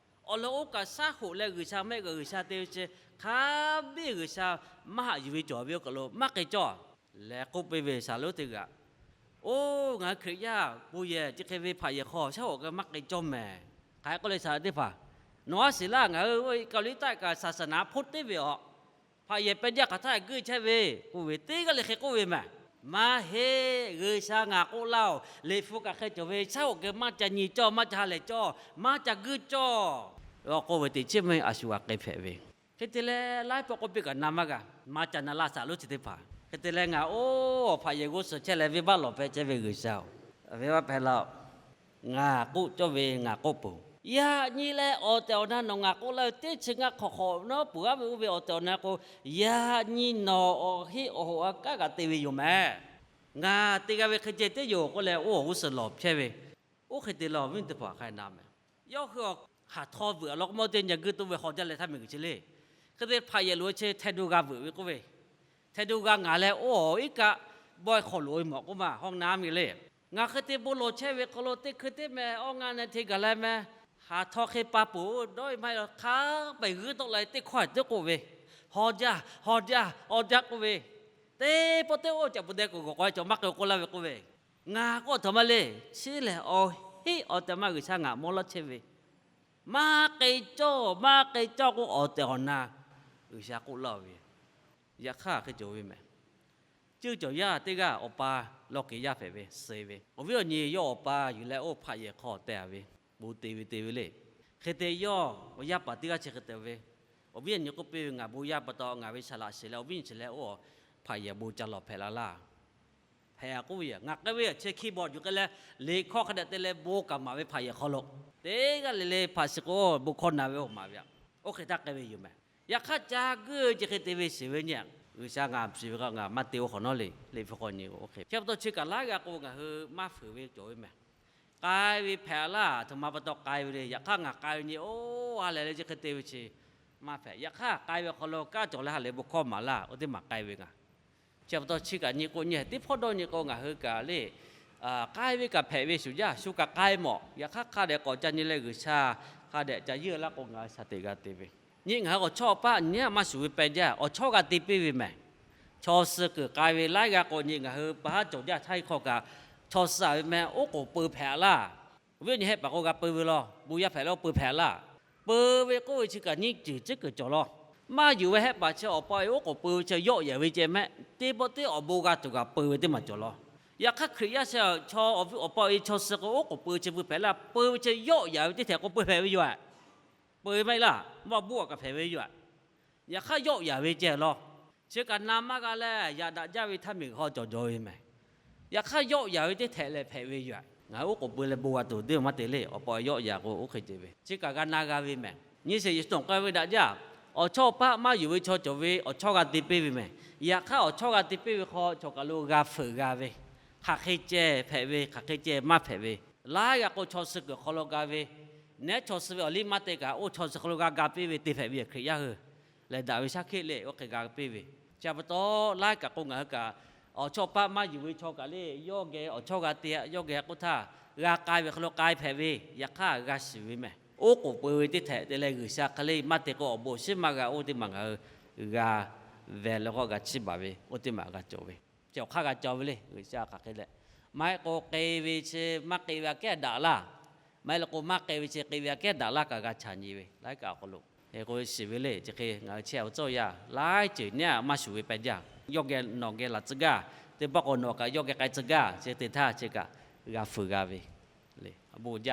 Awˬ lawn oˇ kaˬ shaˉ hoꞈ leh G'uiˬsha mehˆ g'uiˬ G'uiˬsha te ve chi, hk'a biˇ G'uiˬsha maˇ haꞈ yuˬ ve cawˬ ve oˇ kaˬ lo maˇ k'ai cawˇ leh k'oˆ piˇ ve saˍ lonˉ teˇ g'aˇ. Oˇ, ngaˬ hui Hkriꞈ yaˇ bon yehˬ chi hk'e ve hpaꞈ yehˬ hk'aw shaˉ hoꞈ kaꞈ maˇ k'ai cawˇ mehˍ. Hk'aˬ hk'e k'oˆ le saˍ teˇ hpaˍ, nawˬ a shiˍ laˇ, ngaˬ hui Kaoˍliˇtaˆ kaꞈ saˍsaˍnaˍ hpoˇ teˇ ve awˬ hpaꞈ yehˬ peh jaˇ hk'aˬ htaˇ geuˆ chehˇ ve k'oˆ ve, teˇ g'aˇ le hk'e k'oˆ ve mehˍ. Maˇ heˆ, G'uiˬsha ngaˬ k'oˆ laˇ-oˬ, liꞈ hpu kaꞈ hk'e cawˬ ve, shaˉ hoꞈ kaꞈ maˇ ca nyi cawˇ, maˇ ca ha lehˬ cawˇ, maˇ ca geuˆ cawˇ. K'oˆ ve teꞈ chiˉ meuˇ a shu g'a k'ai hpehꞈ ve. Hk'e te leh laiˉ pawˆ k'oˆ piˇ kaꞈ na maˇ g'a, maˇ ca na laˇ saˍ lonˉ chi teˇ hpaˍ. Hk'e te leh ngaˬ oˇ hpaꞈ yehˬ g'uˇ suhˍ chehˇ leh venˇbaˆ lawˬ hpehˇ chehˇ ve G'uiˬsha-oˬ, venˇbaˆ hpehˇ laˇ-oˬ. Ngaˬ k'oˆ cawˇ ve ngaˬ k'oˆ peuˬ. Yaꞈ nyi leh awˬ tehˬ awˬ na nawˬ ngaˬ k'oˆ laˇ ve teˇ chi ngaˇ hk'awꞈ hk'awꞈ nawˉ peuˬ g'aˇ ve oˇ ve awˬ tehˬ awˬ na k'o, yaꞈ nyi nawˬ awˬ heˆ awˬ hoꞈ a kanˉ kaꞈ te ve yoˬ mehˍ. Ngaˬ te g'a ve hk'e ceh teˇ yoˬ k'oˆ leh oˇ awˬ g'uˇ suhˍ lawˬ chehˇ ve, oˇ hk'e te leh awˬ viˉ teˇ hpaˍ hk'a na mehˍ. Yawˇ hui awˬ hk'aˬ htaw veuꞈ law k'o mawˇ teˇ nyi g'uiˇ toˇ ve hk'aw jaˇ leh htaˇ miˬguiˬ chi le. Hk'e te hpaꞈ yehˬ loꞈ-e chi hteh do g'a veuꞈ ve k'oˆ ve, hteh do g'a ngaˬ leh oˇ awˬ iˉ kaˆ bawehˇ hk'aw loꞈ-e mawˬ k'oˆ ma hawˇ naˉ miˬ le. Ngaˬ hk'e te bon lawˬ chehˇ ve hk'aw lo teˇ hkui teˇ meh awˇ ngaˇ na hteˇ gaˬ leh meh, haˍ htaw hk'e pa peuˬ dawˇ-e maˇ heˆ law, hk'a pehꞈ g'uiˇ tawˆ la teˇ hkawˇ teˇ k'oˆ ve, Haw jaˇ, haw jaˇ, haw jaˇ k'oˆ ve, teˇ pawˆ teˇ oˇ caꞈ pu deh kuiˬ g'awˬ k'aw cawˬ maˇ k'ai k'oˆ laˇ ve k'oˆ ve, ngaˬ k'oˆ a htoꞈ ma le. Chi lehˬ awˬ heˆ awˬ tehˬ ma G'uiˬsha ngaˬ mawˇ laˇ chehˇ ve, maˇ k'ai cawˇ, maˇ k'ai cawˇ k'oˆ awˬ tehˬ awˬ na G'uiˬsha k'oˆ laˇ ve. Yaꞈ hk'aˇ hk'e cawˬ ve mehˍ. Ceuˇ cawˬ yaˇ teˇ g'aˇ awˬ pa lawˇ kehˬ yaˇ hpehꞈ ve suh ve, awˬ viˉ awˬ nyi yawˇ awˬ pa yuˬ leh oˇ hpaꞈ yehˬ hk'aw teh a ve, bon te ve te ve le. Hk'e te yawˇ awˬ yaˇ paˍ teˇ g'aˇ chi hk'e te ve, awˬ viˉ awˬ nyi k'oˆ piˇ ve, Ngaˬ bon yaˇ pa taw ngaˬ ve saˍ laꞈ shiˍ leh awˬ viˉ awˬ nyi shiˍ leh oˇ hpaꞈ yehˬ bon ca lawˬ hpehꞈ la laˇ. Hpehꞈ k'oˆ ve, ngaˬ k'ai ve chi keyboard yuˬ k'ai leh, liꞈ hkawˇ hk'a dehꞈ te leh bon kaꞈ maˍ ve hpaꞈ yehˬ hk'aw lo, teˇ g'aˇ le le hpaꞈ shiˍ k'o bon hkawˇ na ve oˇ maˍ ve, oˇ hk'e htaˇ k'ai ve yoˬ mehˍ. Yaꞈ hk'aˇ ca geuˆ chi hk'e te ve shiˍ ve nyi, G'uiˬsha ngaˬ shiˍ ve k'o ngaˬ maˇ te oˇ hk'awꞈ nawˉ le. Liꞈ hpu k'awꞈ nyi k'o oˇ hk'e hk'e pa taw chi kaꞈ laiˉ g'a k'o ngaˬ hui maˇ fuiˍ ve cawˬ ve mehˍ. K'ai ve hpehꞈ laˇ, aˬ htoꞈ ma pa taw k'ai ve le. Yaꞈ hk'aˇ ngaˬ k'ai ve nyi oˇ ha lehˬ leh chi hk'e te ve chi, Maˇ hpehꞈ. Yaꞈ hk'aˇ k'ai ve awˬ hk'aw lo kanˉ cawˬ leh ha lehˬ bon hkawˇ maˍ laˇ, oˇ teˇ maˬ k'ai ve ngaˬ. Chi pa taw chi kaꞈ nyi k'o nyi teˇ hpawˇ dawˇ nyi k'o ngaˬ hui kaꞈ le, k'ai ve kaꞈ hpehꞈ ve shuˍ jaˇ, shu kaꞈ k'ai mawˬ. Yaꞈ hk'aˇ hk'a dehꞈ k'awꞈ ca nyi leh G'uiˬsha hk'a dehꞈ ca yeuˇ laˇ k'o ngaˬ hui shaˍ teꞈ g'a te ve. Nyi ngaˬ hui awˬ chawˇ awˬ paˆ nyi aꞈ maˇ shuˍ ve peh jaˇ, awˬ chawˇ g'a te piˇ ve mehˬ. Chaw suh kuiˬ k'ai ve laiˉ g'a k'o nyi ngaˬ hui pa haˉ cawˬ jaˇ htaˇ hk'aw kaꞈ chaw suh ve meh oˉ k'oˍ pui hpehꞈ laˇ. Awˬ viˉ awˬ nyi hehˆ paˍ k'o g'a pui ve law, bon yaˇ hpehꞈ leh oˇ pui hpehꞈ laˇ. Pui ve k'oˆ ve chi kaꞈ nyiˇ ceuˬ tcuhˉ kuiˬ cawˬ law. Maˇ yonˍ ve hehˆ paˍ chi awˬ pa awˬ e oˉ k'oˍ pui ve chi yawˆ yan ve ceh mehˆ, teˇ pawˆ teˇ awˬ bon g'a tuˬ kaꞈ pui ve teˇ maˬ cawˬ law. Yaꞈ hk'aˇ Hkriꞈ yaˇ chi chaw awˬ pa awˬ e chaw suh k'o oˉ k'oˍ pui chi pui hpehꞈ laˇ, pui ve chi yawˆ yan ve teˇ htehꞈ k'o pui hpehꞈ ve yoˬ. Pui maˇ heˆ laˇ, maˇ buˆ a kaꞈ hpehꞈ ve yoˬ. Yaꞈ hk'aˇ yawˆ yan ve ceh law. Chi kaꞈ na maˇ g'a leh yaꞈ daꞈ jaˇ ve htaˇ miˬ g'uiˬ hk'aw cawˬ jaw ve mehˬ. Yaꞈ hk'aˇ yawˆ yan ve teˇ htehꞈ leh hpehꞈ ve yoˬ. Ngaˬ hui oˉ k'oˍ pui leh bon g'a tuˬ teˇ maˬ maˇ te le, awˬ pa awˬ e yawˆ yan k'o oˇ hk'e ceh ve. Chi kaꞈ g'a na g'a ve mehˬ. Nyi sheˍ, Yeˍsuˆ tawˬ k'ai ve daꞈ jaˇ. Awˬ chawˇ awˬ paˆ maˇ yonˍ ve chaw cawˬ ve awˬ chawˇ g'a te piˇ ve mehˬ. Yaꞈ hk'aˇ awˬ chawˇ g'a te piˇ ve hk'aw chaw kaˬ lo g'a fuiˍ g'a ve, hk'aˬ hk'e ceh hpehꞈ ve, hk'aˬ hk'e ceh maˇ hpehꞈ ve, laiˉ g'a k'o chaw suh kuiˬ hk'aw lo g'a ve, nehˉ chaw suh ve awˬ liˇ maˇ te kaꞈ oˇ chaw suh hk'aw lo g'a ga piˇ ve te hpehꞈ ve yoˬ. Hkriꞈ yaˇ hui lehˬ daꞈ ve shaˉ hkiˆ le oˇ hk'e g'a piˇ ve. Chi pa taw laiˉ kaꞈ k'o ngaˬ hui kaꞈ awˬ chawˇ paˆ maˇ yonˍ ve chaw kaꞈ le yawˇ geh awˬ chawˇ g'a te, yawˇ geh k'oˆ htaˇ g'a k'ai ve hk'aw lo k'ai hpehꞈ ve, yaꞈ hk'aˇ g'a shiˍ ve mehˬ. Oˉ k'oˍ pui ve teˇ htehꞈ te leh G'uiˬsha hk'e le maˇ te k'o awˬ bon shiˉ maˇ g'a oˇ teˇ maˬ ngaˬ hui g'a veh leh k'o g'a chiˇ baˬ ve oˇ teˇ maˬ g'a cawˬ ve. Chi awˬ hk'aˇ g'a cawˬ ve le G'uiˬsha hk'aˬ hk'e leh, maˇ heˆ k'o k'ai ve chi maˇ k'ai ve aꞈ kehˉ daꞈ laˇ. Maˇ heˆ leh k'o maˇ k'ai ve chi k'ai ve aꞈ kehˉ daꞈ laˇ kaꞈ g'a chaꞈ nyi ve laiˉ kaꞈ awˬ hk'aw lo. Hk'e k'o shiˍ ve le chi hk'e ngaˬ hui chehˇ ve tcuh yaˇ laiˉ ceuˬ nyi aꞈ maˇ shuˍ ve peh jaˇ. Yawˇ geh nawˬ geh laˬ tcuh gaˇ, teˇ pawˆ k'o nawˬ kaꞈ yawˇ geh k'ai tcuh gaˇ, chi te htaˇ chi kaꞈ g'a fuiˍ g'a ve le. Bon jaˇ